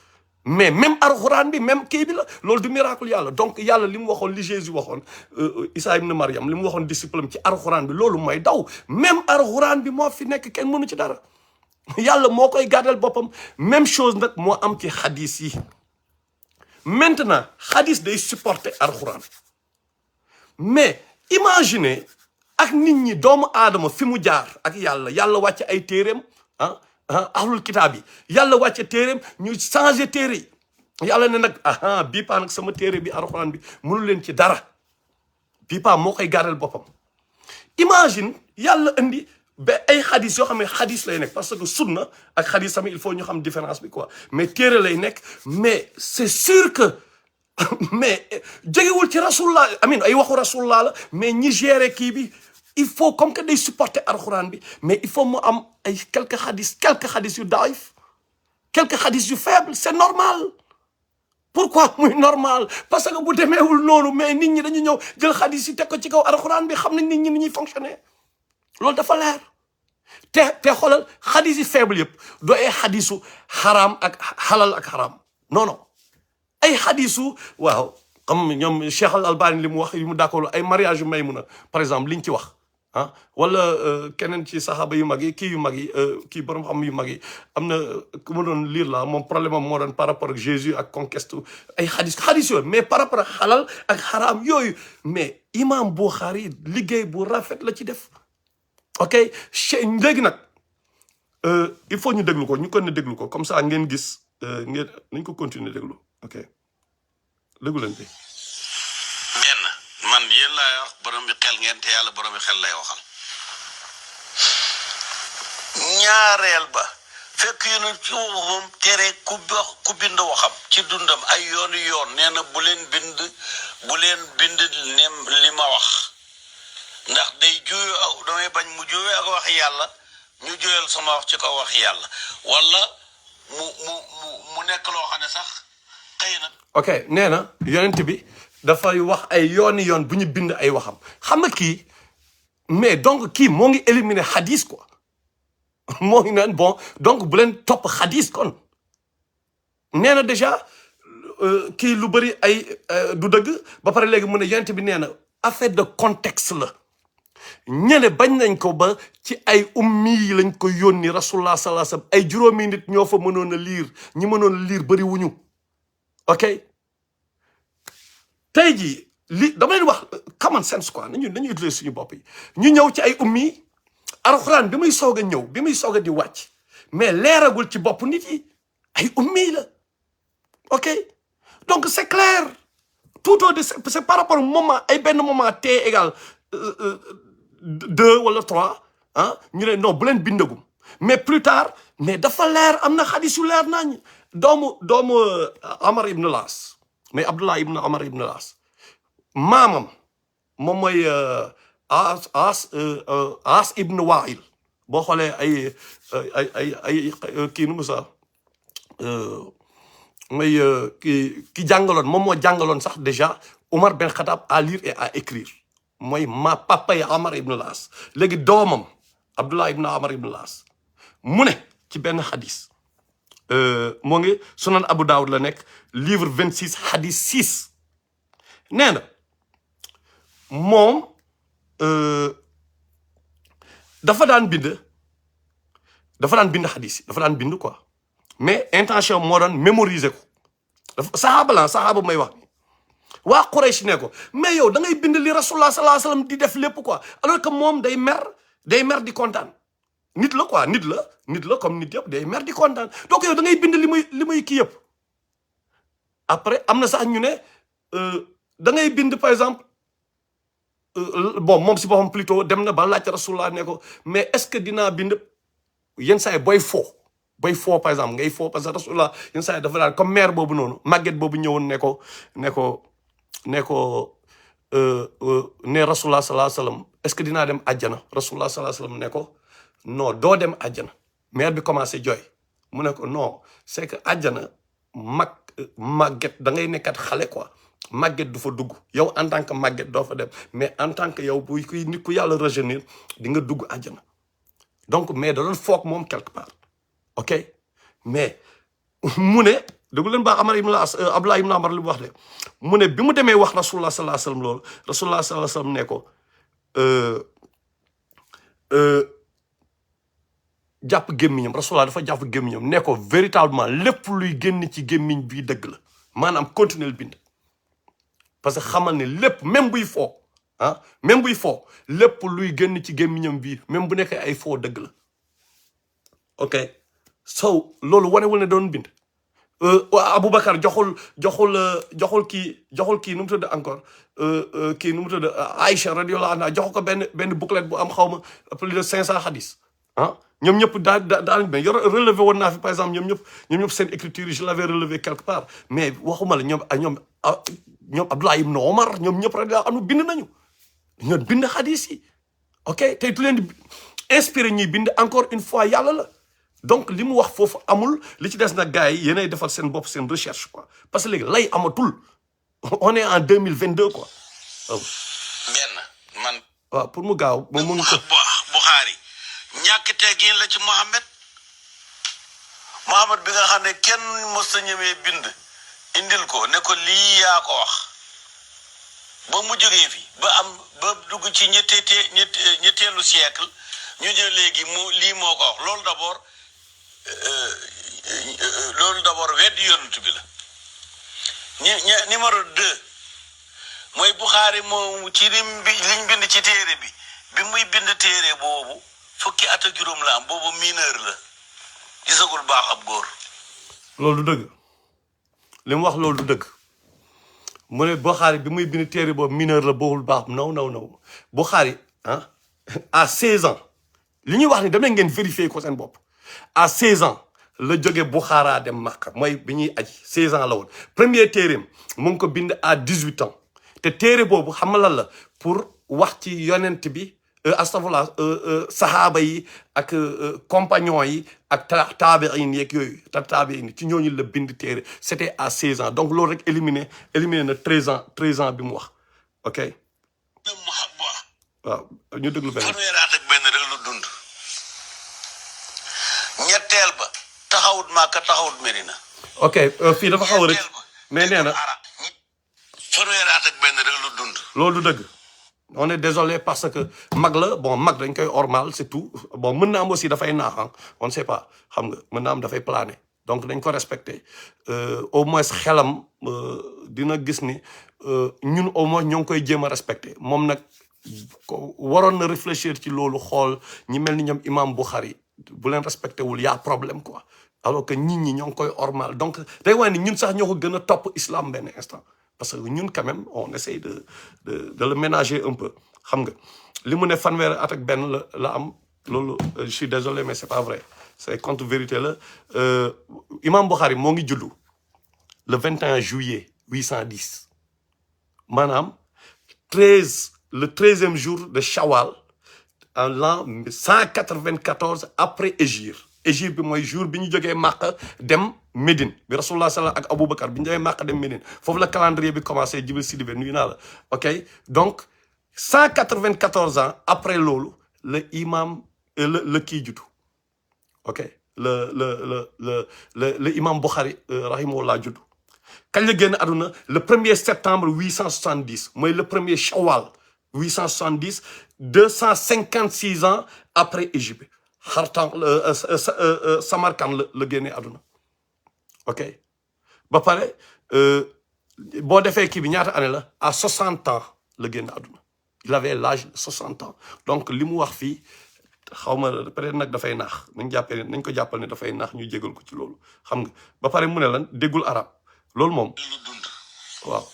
mais même alxuraan bi même kii bi la loolu du miracle yàlla donc yàlla li mu waxoon li Jésus waxoon Isa ibn Maryam li mu waxoon disciple ci alxuraan bi loolu mooy daw même alxuraan bi moo fi nekk kenn mënu ci dara yàlla moo koy gàddal boppam même chose nag moo am ci xadis yi maintenant xadis day supporter alxuraan mais imaginez ak nit ñi doomu aadama fi mu jaar ak yàlla wàcce ay téeréem ahlul kitaab yi yàlla wàcce téeréem ñu changé téere yi yàlla ne nag bii paa nag sama téere bi alxuraan bi mënu leen ci dara bii paa moo koy gàddal boppam imagine yàlla indi ba ay xadis yoo xam ne xadis lay nekk parce que sunna ak xadis tamit il faut ñu xam différence bi quoi mais téere lay nekk mais c'est sûr que mais jógewul ci rasulullah amin ay waxu rasulullah la mais ñi géré kii bi il faut comme que day supporter alxuraan bi mais il faut mu am ay quelques xadis yu daif quelques xadis yu faible c'est normal pourquoi muy normal parce que bu demeewul noonu mais nit ñi dañu ñëw jël xadis yi teg ko ci kaw alxuraan bi xam nañ nit ñi ni ñuy fonctionner loolu dafa leer te xoolal xadis yi faible yëpp doo ay xadisu xaraam ak xalal ak xaraam non ay xadisu waaw comme ñoom Cheikh Al Albani li mu wax yu mu d'accord ay mariage yu Maymuna par exemple liñ ci wax wala keneen ci saxaaba yu mag yi kii yu mag yi kii borom xam yu mag yi am na ku ma doon lire la moom problème am moo doon par rapport ak Jésus ak conquête ay xadis yooyu mais par rapport ak xalal ak xaraam yooyu mais imam Bukhari liggéey bu rafet la ci def ok léegi nag il faut ñu déglu ko ñu kon ne déglu ko comme ça ngeen gis ngeen nañ ko continuer déglu ok déglu leen bi benn man yéen laay wax borom bi xel ngeen te yàlla borom bi xel lay waxal ñaareel ba fekk yéen ci moom tere ku bind waxam ci dundam ay yoon nee na bu leen bind ne li ma wax ndax day juyoo damay bañ mu juyoo ak wax yàlla ñu juyal sama wax ci kaw wax yàlla wala mu nekk loo xam ne sax xëy na. ok nee na yonent bi dafay wax ay yoon bu ñu bind ay waxam xam nga kii mais donc kii moo ngi éliminer hadis quoi moo ngi naan bon donc bu leen topp hadis kon nee na déjà kii lu bëri ay du dëgg ba pare léegi mu ne yonent bi nee na affaire de contexte la ñene bañ nañ ko ba ci ay ummi yi lañ ko yónni rasulullah sallallahu alayhi wasallam ay juróomi nit ñoo fa mënoon a liir ñi mënoon a liir bëri wuñu ok tey jii li dama leen wax common sense quoi nañu utiliser suñu bopp yi ñu ñëw ci ay ummi alxuraan bi muy soog a ñëw bi muy soog a di wàcc mais leeragul ci bopp nit yi ay ummi la ok donc c'est clair tout au c'est par rapport au moment ay benn moment t égal 2 wala 3 ah ñu ne non bu leen bindagum mais plus tard mais dafa leer am na xadis yu leer nañ doomu Amar ibn Laas mais Abdullah ibn Amar ibn Laas maamam moom mooy As ibn Wa'il boo xoolee ay kii nu mu sax mooy ki jàngaloon moom moo jàngaloon sax déjà Omar Ben Khattab à lire et à écrire mooy ma papa yi Amar ibn Laas léegi doomam Abdullah ibn Amar ibn Laas mu ne ci benn xadis moo ngi sunan Abu Dawud la nekk livre 26 xadis 6 nee na moom dafa daan bind xadis yi dafa daan bind quoi mais intention moo doon mémoriser ko dafa saxaaba may wax ni waa Quraysh ne ko mais yow da ngay bind li rasulullah sallallahu alayhi wasallam di def lépp quoi alors que moom day mer di kontaan nit la quoi nit la comme nit yëpp day mer di kontaan donc yow da ngay bind li muy kii yëpp après am na sax ñu ne da ngay bind par exemple bon moom si boppam plutôt dem na ba laaj rasulullah ne ko mais est-ce que dinaa bind yenn saa yi booy foo par exemple ngay foo parce que rasulullah yenn saa yi dafa daal comme mère boobu noonu màgget boobu ñëwoon ne rasulullah sallallahu alayhi wasallam est-ce que dinaa dem àjjana rasulullah sallallahu alayhi wasallam ne ko non doo dem àjjana mère bi commencé jooy mu ne ko non c'est que àjjana màgget da ngay nekkat xale quoi màgget du fa dugg yow en tant que màgget doo fa dem mais en tant que yow buy kuy nit ku yàlla rajeunir di nga dugg àjjana donc mais da doon foog moom quelque part ok mais mu ne déglu leen baax Amar ibn Laas Abdullah ibn Amar li mu wax de mu ne bi mu demee wax rasulullah sallallahu alayhi wasallam loolu rasulullah sallallahu alayhi wasallam ne ko jàpp gémmiñam rasulullah dafa jàpp gémmiñam ne ko véritablement lépp luy génn ci gémmiñ bii dëgg la maanaam continuer bind parce que xamal ne lépp même buy foo lépp luy génn ci gémmiñam bii même bu nekkee ay foo dëgg la ok so loolu wanewul ne doon bind Aboubacar joxul kii nu mu tudd encore kii nu mu tudd Aïcha radiyallahu anha jox ko benn bouclette bu am xaw ma plus de 500 hadis ñoom ñëpp daal mais relevé woon naa fi par exemple ñoom ñëpp seen écriture je l'avais relevé quelque part mais waxuma la ñoom Abdullah ibn Omar ñoom ñëpp radiyallahu anhu bind nañu ñoo bind hadis yi ok tey tu leen di inspiré ñuy bind encore une fois yàlla la donc li mu wax foofu amul li ci des nag gars yi yéenay defal seen bopp seen recherche quoi parce que léegi lay amatul on est en 2022 quoi waaw. man. waaw pour mu gaaw moom mu ngi ko. Bukhari ñàkk teggin la ci Mohamed bi nga xam ne kenn mos a ñemee bind indil ko ne ko lii yaa ko wax ba mu jógee fi ba dugg ci ñetteelu siècle ñu ñëw léegi lii moo ko wax loolu d'abord weddi yonent bi la numéro 2 mooy Bukhari moom ci liñ bind ci téere bi muy bind téere boobu fukki at ak juróom la am boobu mineur la gisagul baax ab góor. loolu du dëgg li mu wax loolu du dëgg mu ne Bukhari bi muy bind téere boobu mineur la boobul baax non Bukhari à 16 ans li ñuy wax ni dem ngeen vérifier ko seen bopp à 16 ans la jóge Bukhara dem Makka mooy bi ñuy aji 16 ans la woon premier téereem mu ngi ko bind à 18 ans te téere boobu xam nga lan la pour wax ci yonent bi astafurlah sahaaba yi ak compagnons yi ak taabiin yeeg yooyu taabiin ci ñooñu la bind téere c'était à 16 ans donc loolu rek éliminé na 13 ans bi mu wax ok waaw ñu déglu benn fanweeri at ak benn rek lu dund ñetteel ba taxawut Makka taxawut Medina ok fii dafa xaw a rëcc ñeenteel ba mais nee déggul na arab fanweeri at ak benn rek lu dund loolu du dëgg on est désolé parce que mag la bon mag dañ koy ormal c'est tout bon mën na am aussi dafay naax ah on ne sait pas xam nga mën na am dafay plané donc dañ ko respecté au moins xelam dina gis ni ñun au moins ñoo ngi koy jéem a respecté moom nag waroon na réfléchir ci loolu xool ñi mel ni ñoom imam Bukhari bu leen respecté wul y a problème quoi alors que nit ñi ñoo ngi koy ormal donc day wane ni ñun sax ñoo ko gën a topp islam benn instant parce que ñun quand même on essaye de le ménager un peu xam nga li mu ne fanweeri at ak benn la am loolu je suis désolé mais c'est pas vrai c'est contre vérité la imam Bukhari moo ngi juddu le 21 juillet 810 maanaam 13 le 13e jour de Shawwal en l'an 194 après Hégire Hégire bi mooy jour bi ñu jógee Makka dem Médine bi Rasulullah sallallahu ak Aboubacar bi ñu jógee Makka dem Médine foofu la calendrier bi commencé Djibril Sidibé nuyu naa la ok donc 194 ans après loolu le imam le kii juddu ok le imam Bukhari rahimahullah juddu kañ la génn àdduna le 1er septembre 870 mooy le 1er Shawwal 870 256 ans après Égypte xartan Samarkand la génnee àdduna ok ba pare boo defee kii bi ñaata année la à 60 ans la génn àdduna il avait l'âge de 60 ans donc li mu wax fii xaw ma peut-être nag dafay naax nañ ko jàppal ne dafay naax ñu jégal ko ci loolu xam nga ba pare mu ne lan déggul arab loolu moom lu dund waaw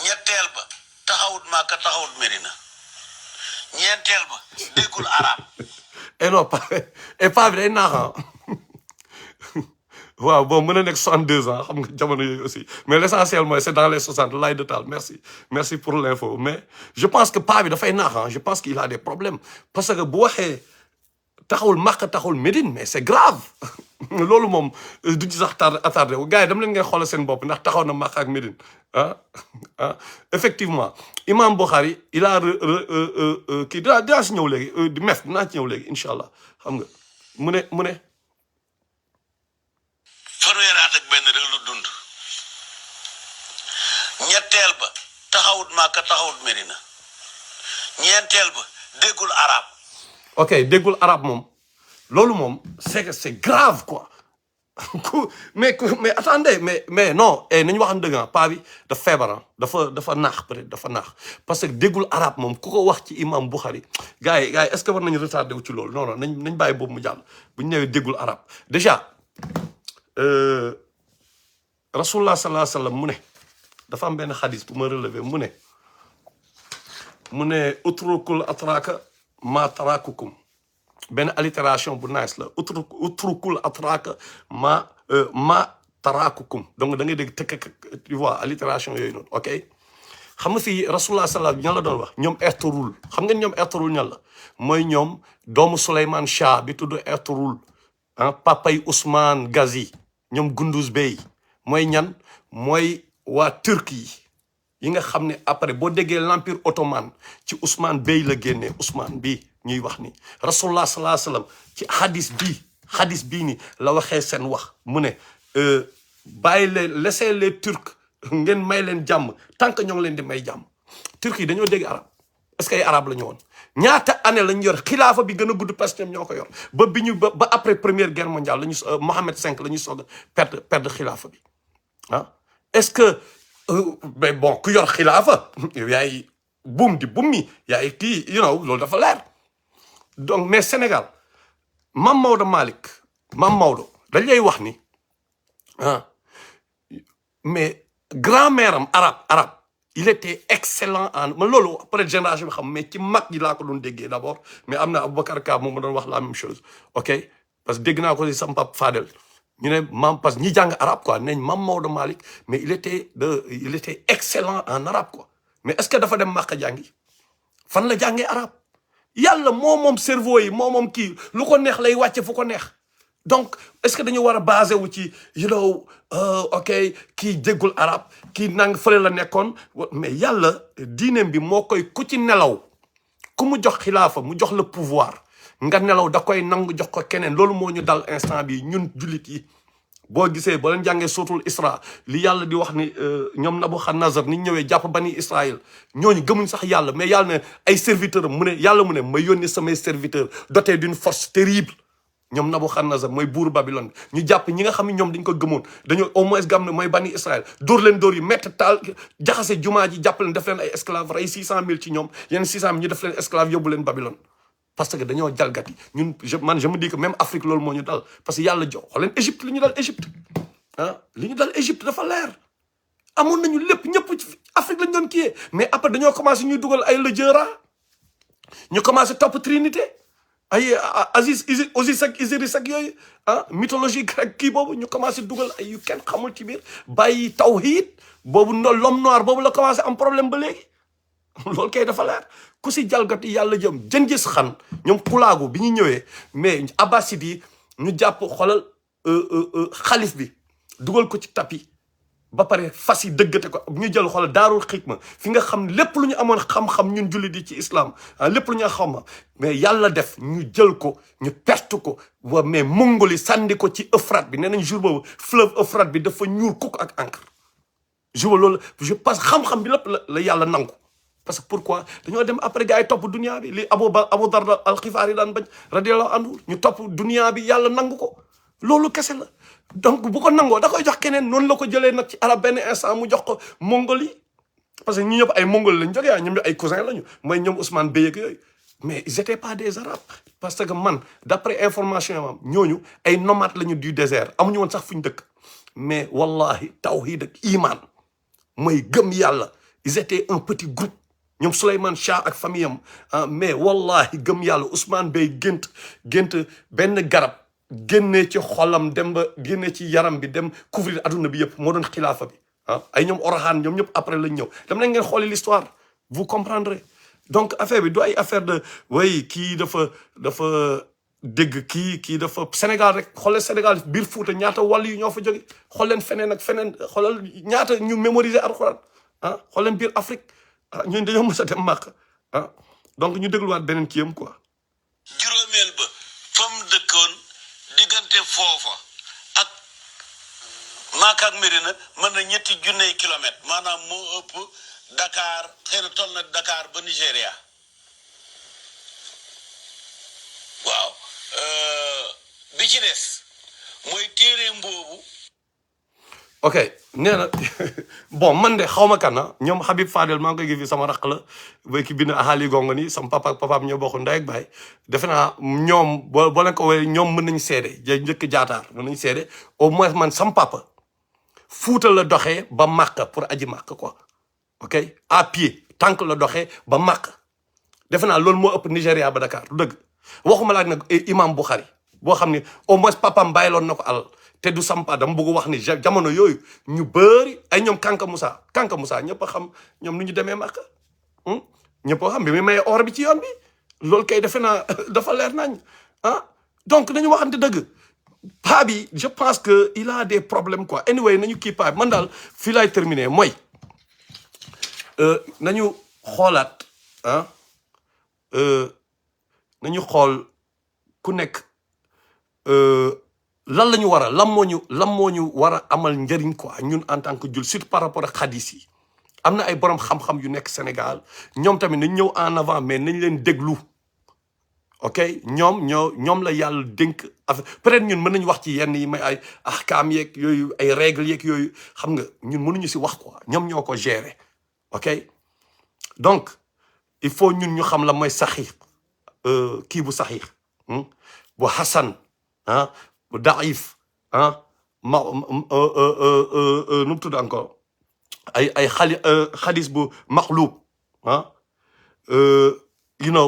ñetteel ba taxawut Makka taxawut Medina ñeenteel ba déggul arab et non pas et pas bi day naax waaw bon mën na nekk 62 ans xam nga jamono yooyu aussi mais l'essentiel mooy c'est dans les 60 laay de taal merci pour l'info mais je pense que pas bi dafay naax je pense qu'il a des problèmes parce que bu waxee taxawul Makka taxawul Médine mais c'est grave loolu moom du ci sax attardé wu gars yi dam leen ngay xoolal seen bopp ndax taxaw na Makka ak Médine effectivement imam Bukhari il a kii dinaa si ñëw léegi di mef dinaa ci ñëw léegi incha allah xam nga mu ne fanweeri at ak benn rek lu dund ñetteel ba taxawut Makka taxawut Medina ñeenteel ba déggul arab ok déggul arab moom loolu moom c'est grave quoi mais attendez mais non nañu waxan dëgg paa bi dafa feebar dafa naax peut-être dafa naax parce que déggul arab moom ku ko wax ci imam Bukhari gars yi est-ce que war nañu retardé wu ci loolu non nañ bàyyi boobu mu jàll bu ñu ñëwee déggul arab déjà rasulullah sallallahu alayhi wa sallam mu ne dafa am benn xadis bu ma relevé mu ne utrukul atraka ma tarakukum benn allitération bu nice la utrukul atraka ma tarakukum donc da ngay dégg tëkk tu vois allitération yooyu noonu ok xam nga fii rasulullah sallallahu ñan la doon wax ñoom Ertugrul xam ngeen ñoom Ertugrul ñan la mooy ñoom doomu Souleymane Shah bi tudd Ertugrul papay Ousmane Ghazi ñoom Gunduz Bey mooy ñan mooy waa Turquie yi nga xam ne après boo déggee l'empire ottoman ci Ousmane Bey la génnee Ousmane bi ñuy wax ni rasulullah sallallahu alayhi wasallam ci hadis bii ni la waxee seen wax mu ne bàyyi leen laissez les Turcs ngeen may leen jàmm tant que ñoo ngi leen di may jàmm Turquie dañoo dégg arab est-ce que ay arab la ñu woon ñaata année lañu yor xilaafa bi gën a gudd parce que ñoom ñoo ko yor ba après première guerre mondiale lañu Mohammed V la ñu soog a perdre xilaafa bi est-ce que mais bon ku yor xilaafa yow yaay buum di buum mi yaay kii loolu dafa leer donc mais Sénégal Mam Maodo dañ lay wax ni mais grand-mère am arabe il était excellent en man loolu peut-être génération bi xam mais ci mag ñi laa ko doon déggee d'abord mais am na Aboubacar Ka moom ma doon wax la même chose ok parce que dégg naa ko si sama papa Fadel ñu ne parce que ñi jàng arabe quoi neñ Mam Maodo Malick mais il était excellent en arabe quoi mais est-ce que dafa dem Makka jàngi fan la jàngee arabe yàlla moom cerveau yi moom kii lu ko neex lay wàcce fu ko neex donc est-ce que dañu war a basé wu ci ok kii déggul arab kii nang fële la nekkoon mais yàlla diineem bi moo koy ku ci nelaw ku mu jox xilaafa mu jox le pouvoir nga nelaw da koy nangu jox ko keneen loolu moo ñu dal instant bi ñun jullit yi boo gisee boo leen jàngee sootul Isra li yàlla di wax ni ñoom Nabucodonosor ni ñëwee jàpp bani Israël ñooñu gëmuñ sax yàlla mais yàlla ne ay serviteur am mu ne yàlla mu ne ma yónni samay serviteur doté d'une force terrible ñoom Nabucodonosor mooy buuru Babylone ñu jàpp ñi nga xam ne ñoom dañ ko gëmoon dañoo au moins gam ne mooy bani Israël dóor leen dóor yi métti taal jaxase jumaa ji jàpp leen def leen ay esclave rey 600 000 ci ñoom yeneen 600 000 ñu def leen esclave yóbbu leen Babylone parce que dañoo jalgati ñun je me dis que même Afrique loolu moo ñu dal parce que yàlla jox xool leen Égypte li ñu dal Égypte li ñu dal Égypte dafa leer amoon nañu lépp ñëpp Afrique lañ doon kiyee mais après dañoo commencé ñuy dugal ay Le Dieu ñu commencé topp Trinité ay Osiris ak Isiris ak yooyu mythologie grecque kii boobu ñu commencé dugal ay yu kenn xamul ci biir bàyyi tawhid boobu l'homme noir boobu la commencé am problème ba léegi loolu kay dafa leer ku si jalgati yàlla jëm Gengis Khan ñoom kulaagu bi ñu ñëwee mais abbasid yi ñu jàpp xoolal xalif bi dugal ko ci tapis ba pare fas yi dëggate ko ñu jël xoolal daarul xikma fi nga xam lépp lu ñu amoon xam-xam ñun jullit yi ci islam lépp lu ñu xam mais yàlla def ñu jël ko ñu perte ko wa mais mongoli sànni ko ci Euphrate bi nee nañ jour boobu fleuve Euphrate bi dafa ñuul kuk ak encre jour loolu je pense xam-xam bi lépp la yàlla nangu parce que pourquoi dañoo dem après gars yi topp dunia bi li Abu Darda al-Xifaari daan bañ radiyallahu anhu ñu topp dunia bi yàlla nangu ko loolu kese la donc bu ko nangoo da koy jox keneen noonu la ko jëlee nag ci arab benn instant mu jox ko mongol yi parce que ñi ñëpp ay mongol lañ jógee ñoom ay cousin lañu mooy ñoom Ousmane Beye ak yooyu mais ils étaient pas des arabes parce que man d'après information am ñooñu ay nomades lañu du désert amuñu woon sax fu ñu dëkk mais wallahi tawhid ak iman mooy gëm yàlla ils étaient un petit groupe ñoom Souleymane Shah ak famille am mais wallahi gëm yàlla Ousmane Beye gént benn garab génnee ci xolam dem ba génnee ci yaram bi dem couvrir adduna bi yëpp moo doon xilaafa bi ay ñoom Orahan ñoom ñëpp après lañ ñëw dem nañ ngeen xooli l'histoire vous comprendrez donc affaire bi du ay affaire de way kii dafa dégg kii dafa Sénégal rek xoolal Sénégal biir Fuuta ñaata wàll yu ñoo fa jóge xool leen feneen ak feneen xoolal ñaata ñu mémoriser alxuraan xool leen biir Afrique ñun dañoo mës a dem màkk donc ñu dégluwaat beneen kii am quoi. juróomeel ba fa mu dëkkoon diggante foofa ak Makka ak Medina mën na 3 junni kilomètres maanaam moo ëpp Dakar xëy na toll na Dakar ba Nigéria waaw bi ci des mooy téere mboobu. ok nee na bon man de xaw ma kan ñoom Habib Fadel maa ngi koy gis sama raq la ba ki bind axaali gongo ni sama papa ak papaam ñoo bokk ndey ak baay defe naa ñoom boo leen ko wooyee ñoom mën nañu seede njëkk jaataar mën nañu seede au moins man sama papa Fuuta la doxee ba Makka pour aji Makka quoi ok à pied tànk la doxee ba Makka defe naa loolu moo ëpp Nigéria ba Dakar du dëgg waxuma laaj nag imam Bukhari boo xam ne au moins papaam bàyyiloon na ko alal te du sampa dama bëgg wax ni jamono yooyu ñu bëri ay ñoom Kanka Moussa ñëpp a xam ñoom nu ñu demee Makka ñëpp a xam bi muy maye or bi ci yoon bi loolu kay defe naa dafa leer nañ donc nañu waxante dëgg paa bi je pense que il a des problèmes quoi anyway nañu kii paa bi man daal fii laay terminer mooy nañu xoolaat nañu xool ku nekk lan la ñu war a lan moo ñu war a amal njëriñ quoi ñun en tant que jul surtout par rapport ak xadis yi am na ay borom xam-xam yu nekk Sénégal ñoom tamit nañ ñëw en avant mais nañ leen déglu ok ñoom la yàlla dénk affaire peut-être ñun mën nañu wax ci yenn yi may ay ahkaam yeeg yooyu ay règles yeeg yooyu xam nga ñun mënuñu si wax quoi ñoom ñoo ko gérer ok donc il faut ñun ñu xam la mooy saxiix kii bu saxiix bu hasan bu daif nu mu tudd encore ay xadis bu maxluub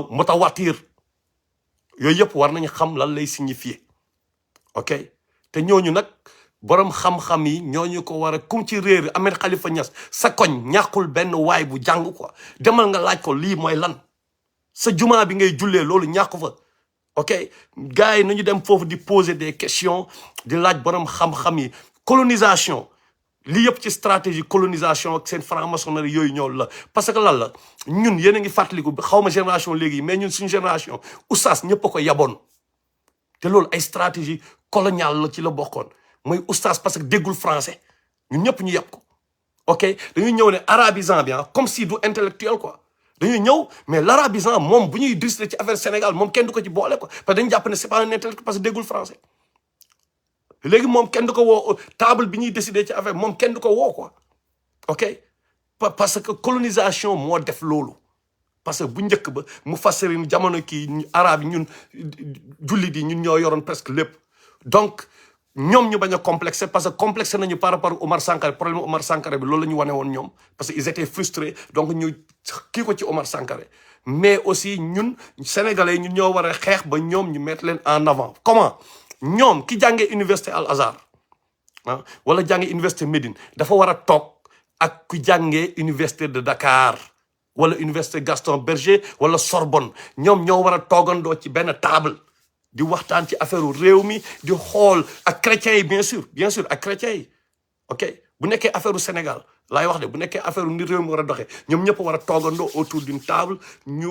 mutawatir yooyu yëpp war nañu xam lan lay signifier ok te ñooñu nag borom xam-xam yi ñooñu ko war a kum ci réer Ahmed Khalifa Niass sa koñ ñàkkul benn waay bu jàng quoi demal nga laaj ko lii mooy lan sa jumaa bi ngay jullee loolu ñàkku fa ok gars yi nañu dem foofu di poser des questions di laaj borom xam-xam yi colonisation lii yëpp ci stratégie colonisation ak seen franc-maçonnerie yooyu ñoo la parce que lan la ñun yéen a ngi fàttaliku xaw ma génération léegi mais ñun suñu génération oustaz ñëpp a ko yaboon te loolu ay stratégie coloniale la ci la bokkoon mooy oustaz parce que déggul français ñun ñëpp ñu yeb ko ok dañuy ñëw ne arabisant bi comme si du intellectuel quoi dañuy ñëw mais l'arabisant moom bu ñuy décider ci affaire Sénégal moom kenn du ko ci boole quoi parce que dañu jàpp ne c'est pas un intellectuel parce que déggul français léegi moom kenn du ko woo table bi ñuy décider ci affaire moom kenn du ko woo quoi ok parce que colonisation moo def loolu parce que bu njëkk ba mu fassirin jamono kii arabe yi ñun jullit yi ñun ñoo yoroon presque lépp donc ñoom ñu bañ a complexé parce que complexé nañu par rapport ak Omar Sankaré problème Omar Sankaré bi loolu la ñu wane woon ñoom parce que ils étaient frustrés donc ñu kii ko ci Omar Sankaré mais aussi ñun sénégalais ñun ñoo war a xeex ba ñoom ñu mettre leen en avant comment ñoom ki jàngee université Al Azhar ah wala jàngee université Médine dafa war a toog ak ku jàngee université de Dakar wala université Gaston Berger wala Sorbonne ñoom ñoo war a toogandoo ci benn table di waxtaan ci affaire réew mi di xool ak chrétiens yi bien sûr ak chrétiens yi ok bu nekkee affaire Sénégal laay wax de bu nekkee affaire ni réew mi war a doxee ñoom ñëpp war a toogandoo autour d'une table ñu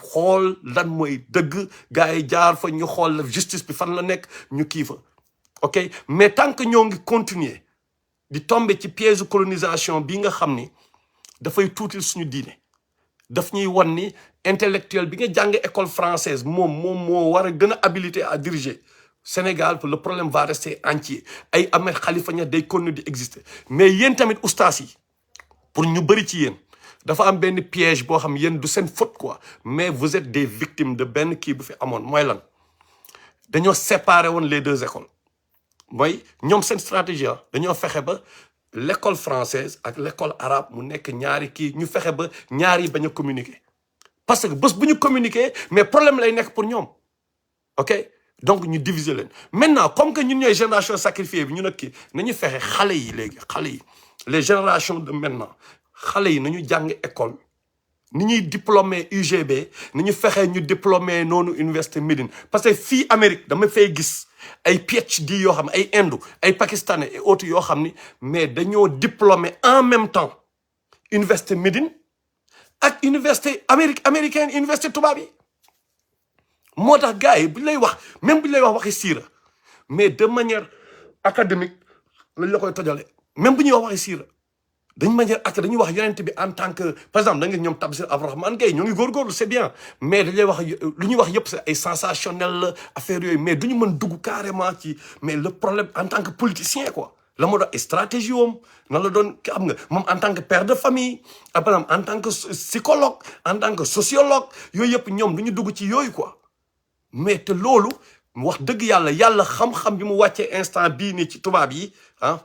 xool lan mooy dëgg gars yi jaar fa ñu xool la justice bi fan la nekk ñu kii fa ok mais tant que ñoo ngi continuer di tomber ci piège colonisation bi nga xam ni dafay tuutil suñu diine daf ñuy wan ni intellectuel bi nga jàng école française moom moo war a gën a habilité à diriger Sénégal le problème va rester entier ay Ahmed Khalifa Niass day continuer di exister mais yéen tamit ustaas yi pour ñu bëri ci yéen dafa am benn piège boo xam yéen du seen faute quoi mais vous êtes des victimes de benn kii bu fi amoon mooy lan dañoo séparer woon les deux écoles mooy ñoom seen stratégie dañoo fexe ba l'école française ak l'école arabe mu nekk ñaari kii ñu fexe ba ñaari bañ a communiquer parce que bés bu ñu communiquer mais problème lay nekk pour ñoom ok donc ñu diviser leen maintenant comme que ñun ñooy génération sacrifiée bi ñu nag kii nañu fexe xale yi léegi xale yi les générations de maintenant xale yi nañu jàng école ni ñuy diplômé UGB ni ñu fexe ñu diplômé noonu université Médine parce que fii Amérique dama fay gis ay PhD yoo xam ne ay Indu ay Pakistanais et autres yoo xam ni mais dañoo diplômé en même temps université Médine ak université américaine université tubaab yi moo tax gars yi bu lay wax même bu lay wax waxi siira mais de manière académique lañ la koy tojale même bu ñuy wax waxi siira dañ manière ak dañuy wax yonent bi en tant que par exemple da nga ñoom Tafsir Abdourahmane Gaye ñoo ngi góorgóorlu c'est bien mais dañ lay wax lu ñuy wax yëpp c'est ay sensationnel la affaire yooyu mais duñu mën dugg carrément ci mais le problème en tant que politicien quoi la moo doon ay stratégie woom nan la doon xam nga moom en tant que père de famille par exemple en tant que psychologue en tant que sociologue yooyu yëpp ñoom duñu dugg ci yooyu quoi mais te loolu wax dëgg yàlla xam-xam bi mu wàccee instant bii nii ci tubaab yi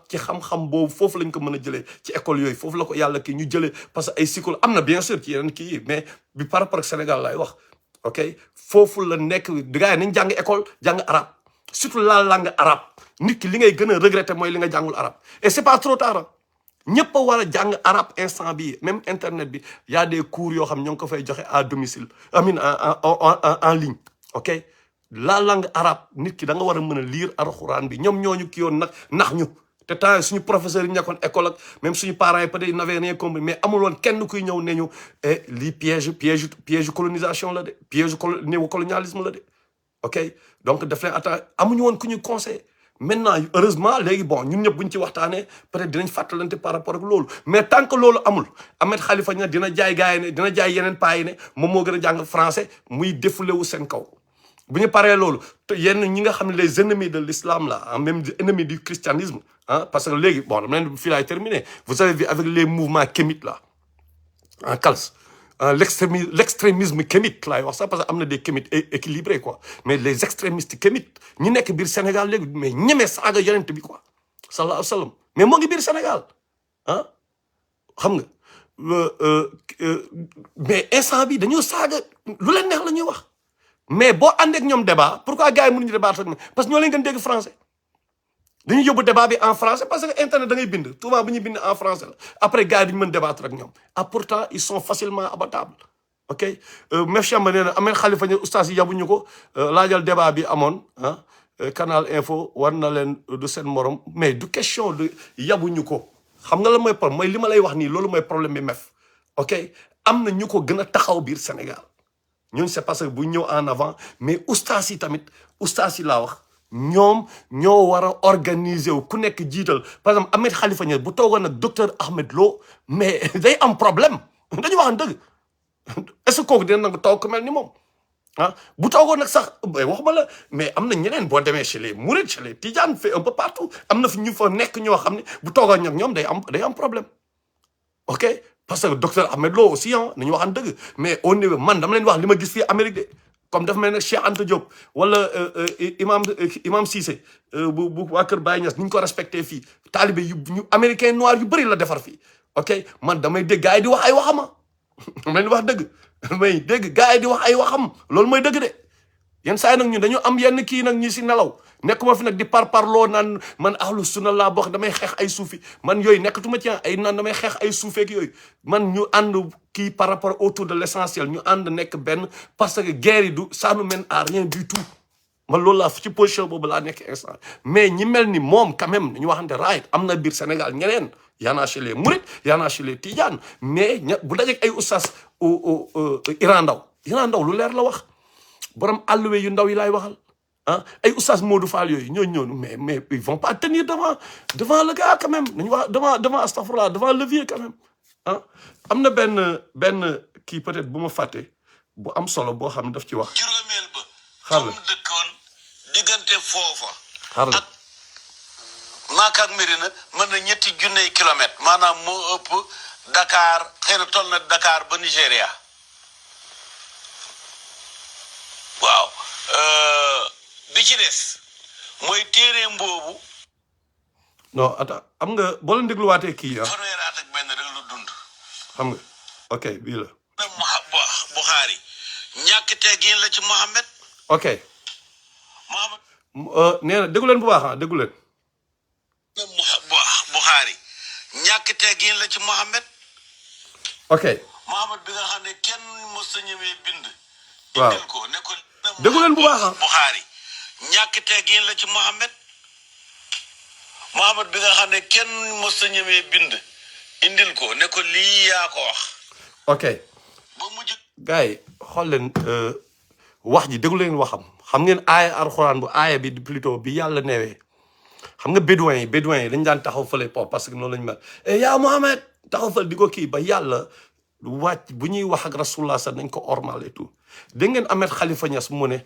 ci xam-xam boobu foofu lañ ko mën a jëlee ci école yooyu foofu la ko yàlla kii ñu jëlee parce que ay psychologue am na bien sûr ci yeneen kii yi mais bi par rapport ak Sénégal laay wax ok foofu la nekk gars yi nañ jàng école jàng arabe surtout la langue arabe nit ki li ngay gën a regretter mooy li nga jàngul arabe et c'est pas trop tard ñëpp a war a jàng arabe instant bii même internet bi y a des cours yoo xam ñoo ngi ko fay joxe à domicile en ligne ok la langue arabe nit ki da nga war a mën a lire alxuraan bi ñoom ñooñu ki yoon nag nax ñu te temps suñu professeurs yi nekkoon école ak même suñu parents yi peut-être ils n'avaient rien compris mais amul woon kenn kuy ñëw ne ñu lii piège colonisation la de piège néocolonialisme la de ok donc daf leen atta amuñu woon ku ñu conseil maintenant heureusement léegi bon ñun ñëpp buñ ci waxtaanee peut-être dinañ fàttalante par rapport ak loolu mais tant que loolu amul Ahmed Khalifa Niass dina jaay gars yi ne dina jaay yeneen paa yi ne moom moo gën a jàng français muy défoulé wu seen kaw bu ñu paree loolu te yenn ñi nga xam ne les ennemis de l'islam là même ennemis du christianisme parce que léegi bon dama leen fii laay terminer vous avez vu avec les mouvements kémites là en CALS l'extrémisme kémite laay wax sax parce que am na des kémites équilibrés quoi mais les extrémistes kémites ñi nekk biir Sénégal léegi mais ñemee saaga yonent bi quoi sallallahu alayhi wa sallam mais moo ngi biir Sénégal xam nga mais instant bi dañoo saaga lu leen neex la ñuy wax mais boo ànd ak ñoom débat pourquoi gars yi mënuñu débattre ak ñoom parce que ñoo leen gën dégg français dañuy yóbbu débat bi en français parce que internet da ngay bind souvent bu ñuy bind en français la après gars yi duñu mën débattre ak ñoom pourtant ils sont facilement abattables ok Mefchamba nee na Ahmed Khalifa Niass oustaz yi yabuñu ko laajal débat bi amoon Canal Info war na leen du seen morom mais du question de yabuñu ko xam nga la mooy problème mooy li ma lay wax nii loolu mooy problème bi mef ok am na ñu ko gën a taxaw biir Sénégal ñooñu c'est parce que bu ñëw en avant mais oustaz yi tamit oustaz yi laa wax ñoom ñoo war a organiser wu ku nekk jiital par exemple Ahmed Khalifa Niass bu toogoon nag docteur Ahmed Lo mais day am problème dañu waxan dëgg est-ce que kooku dina nag toog ku mel ni moom ah bu toogoon nag sax waxuma la mais am na ñeneen boo demee chez les Mourides chez les Tidiane fait un peu partout am na fi ñu fa nekk ñoo xam ne bu toogoon nag ñoom day am problème ok parce que docteur Ahmed Lo aussi ah nañu waxan dëgg mais au niveau man dama leen wax li ma gis fii Amérique de comme dafa mel ne Cheikh Anta Diop wala imam Cissé bu waa Kër Baye Niass ni ñu ko respecté fii taalibe ñu américain noir yu bëri la defar fii ok man damay dégg gars yi di wax ay waxama dama leen wax dëgg may dégg gars yi di wax ay waxam loolu mooy dëgg de yenn saa yi nag ñun dañu am yenn kii nag ñi si nelaw nekkuma fi nag di parparloo naan man ahlu sunna laa bokk damay xeex ay suufi man yooyu nekkatuma ci ay naan damay xeex ay suufeek yooyu man ñu ànd kii par rapport autour de l'essentiel ñu ànd nekk benn parce que guerre yi du ça nous mène à rien du tout man loolu laa ci position boobu laa nekk instant mais ñi mel ni moom quand même dañu waxante right am na biir Sénégal ñeneen yaanaa chez les Mourides yaanaa chez les Tidiane mais bu dajeek ay oustaz Iran Ndaw lu leer la wax borom àlluwe yu ndaw yi laay waxal ah ay oustaz Modou Fall yooyu ñooñu mais ils vont pas tenir devant le gars quand même nañu wax devant astafurlah devant le vieux quand même ah am na benn kii peut-être bu ma fàtte bu am solo boo xam ne daf ci wax juróomeel ba xar la mu dëkkoon diggante foofa xar la ak Makka ak Medina mën na 3 junney kilomètre maanaam moo ëpp Dakar xëy na toll na Dakar ba Nigéria waaw bi ci des mooy téereem boobu non attends am nga boo leen dégluwaatee kii ah fanweeri at ak benn rek lu dund xam nga ok bii la Bukhari ñàkk teggin la ci Mohammed ok nee na déggu leen bu baax ah déggu leen Bukhari ñàkk teggin la ci Mohammed ok Mohammed bi nga xam ne kenn mos a ñëwee bind waaw indil ko ne ko déggu leen bu baax ah Bukhari ñàkk teggin la ci Mohammed bi nga xam ne kenn mos a ñëwee bind indil ko ne ko lii yaa ko wax ok ba mujj gars yi xool leen wax ji déglu leen waxam xam ngeen aaya alxuraan bu aaya bi plutôt bi yàlla newee xam nga bédouin yi dañ daan taxaw fële po parce que noonu lañu mel yaa Mohamed taxaw fële di ko kii ba yàlla wàcc bu ñuy wax ak rasulullah sax nañ ko ormal et tout dégg ngeen Ahmed Khalifa Niass mu ne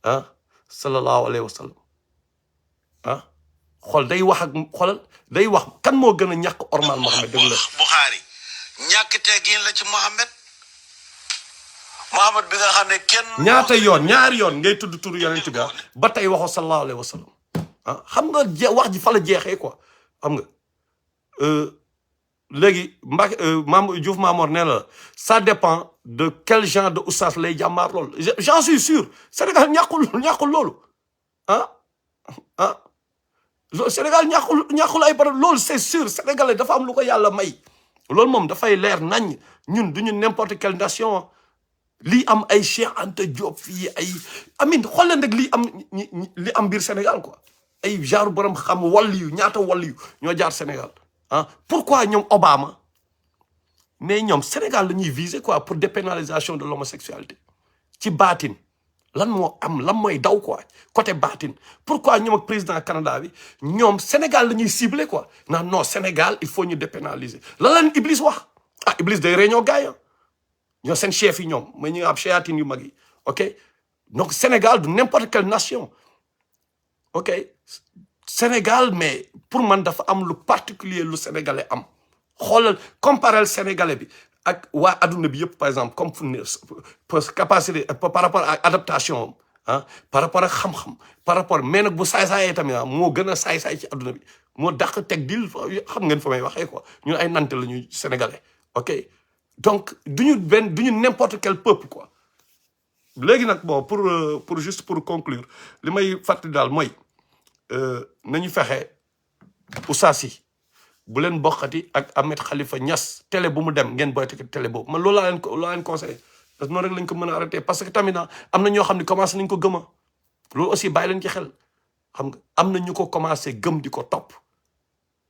ah sallallahu alayhi wa sallam ah xool day wax ak xoolal day wax kan moo gën a ñàkk ormal Mohamed dégg la Bukhari ñàkk teggin la ci Mohamed bi nga xam ne kenn ñaata yoon ñaari yoon ngay tudd turu yonent bi ba tey waxoo sallallahu alayhi wa sallam ah xam nga wax ji fa la jeexee quoi xam nga léegi Mbacke Diouf Mamor nee na ça dépend de quel genre de oustaz lay jàmmaar loolu j'en suis sûr Sénégal ñàkkul loolu ah Sénégal ñàkkul ay barab loolu c'est sûr sénégalais dafa am lu ko yàlla may loolu moom dafay leer nañ ñun duñu n'importe quelle nation lii am ay Cheikh Anta Diop fii ay amin xool leen rek li am biir Sénégal quoi ay genre borom xam walli yu ñaata walli yu ñoo jaar Sénégal ah pourquoi ñoom Obama mais ñoom Sénégal la ñuy viser quoi pour dépénalisation de l'homosexualité ci baatin lan moo am lan mooy daw quoi côté baatin pourquoi ñoom ak président Canada bi ñoom Sénégal la ñuy cibler quoi non Sénégal il faut ñu dépénaliser lan leen Iblis wax ah Iblis day réunion gars yi ñoo seen chef yi ñoom mooy ñu ab chéatine yu mag yi ok donc Sénégal du n'importe quelle nation ok Sénégal mais pour man dafa am lu particulier lu sénégalais am xoolal comparel sénégalais bi ak waa adduna bi yëpp par exemple comme capacité par rapport ak adaptation ah par rapport ak xam-xam par rapport mais nag bu saay-saayee tamit moo gën a saay-saay ci adduna bi moo dàq teg dil xam ngeen fa may waxee quoi ñun ay nante la ñuy sénégalais ok donc duñu n'importe quel peuple quoi léegi nag bon pour juste pour conclure li may fàttali daal mooy nañu fexe oustaz yi bu leen bokkati ak Ahmed Khalifa Niass télé bu mu dem ngeen boyte télé boobu man loolu laa leen conseillé parce que noonu rek lañ ko mën a arrêté parce que tamit am na ñoo xam ne commencé nañ ko gëma loolu aussi bàyyi leen ci xel xam nga am na ñu ko commencé gëm di ko topp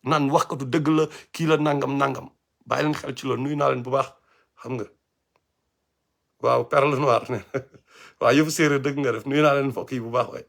naan waxkatu dëgg la kii la nangam bàyyi leen xel ci loolu nuyu naa leen bu baax xam nga waaw perle noire ne waaw yëfu séeréer dëgg nga def nuyu naa leen mbokk yi bu baax waay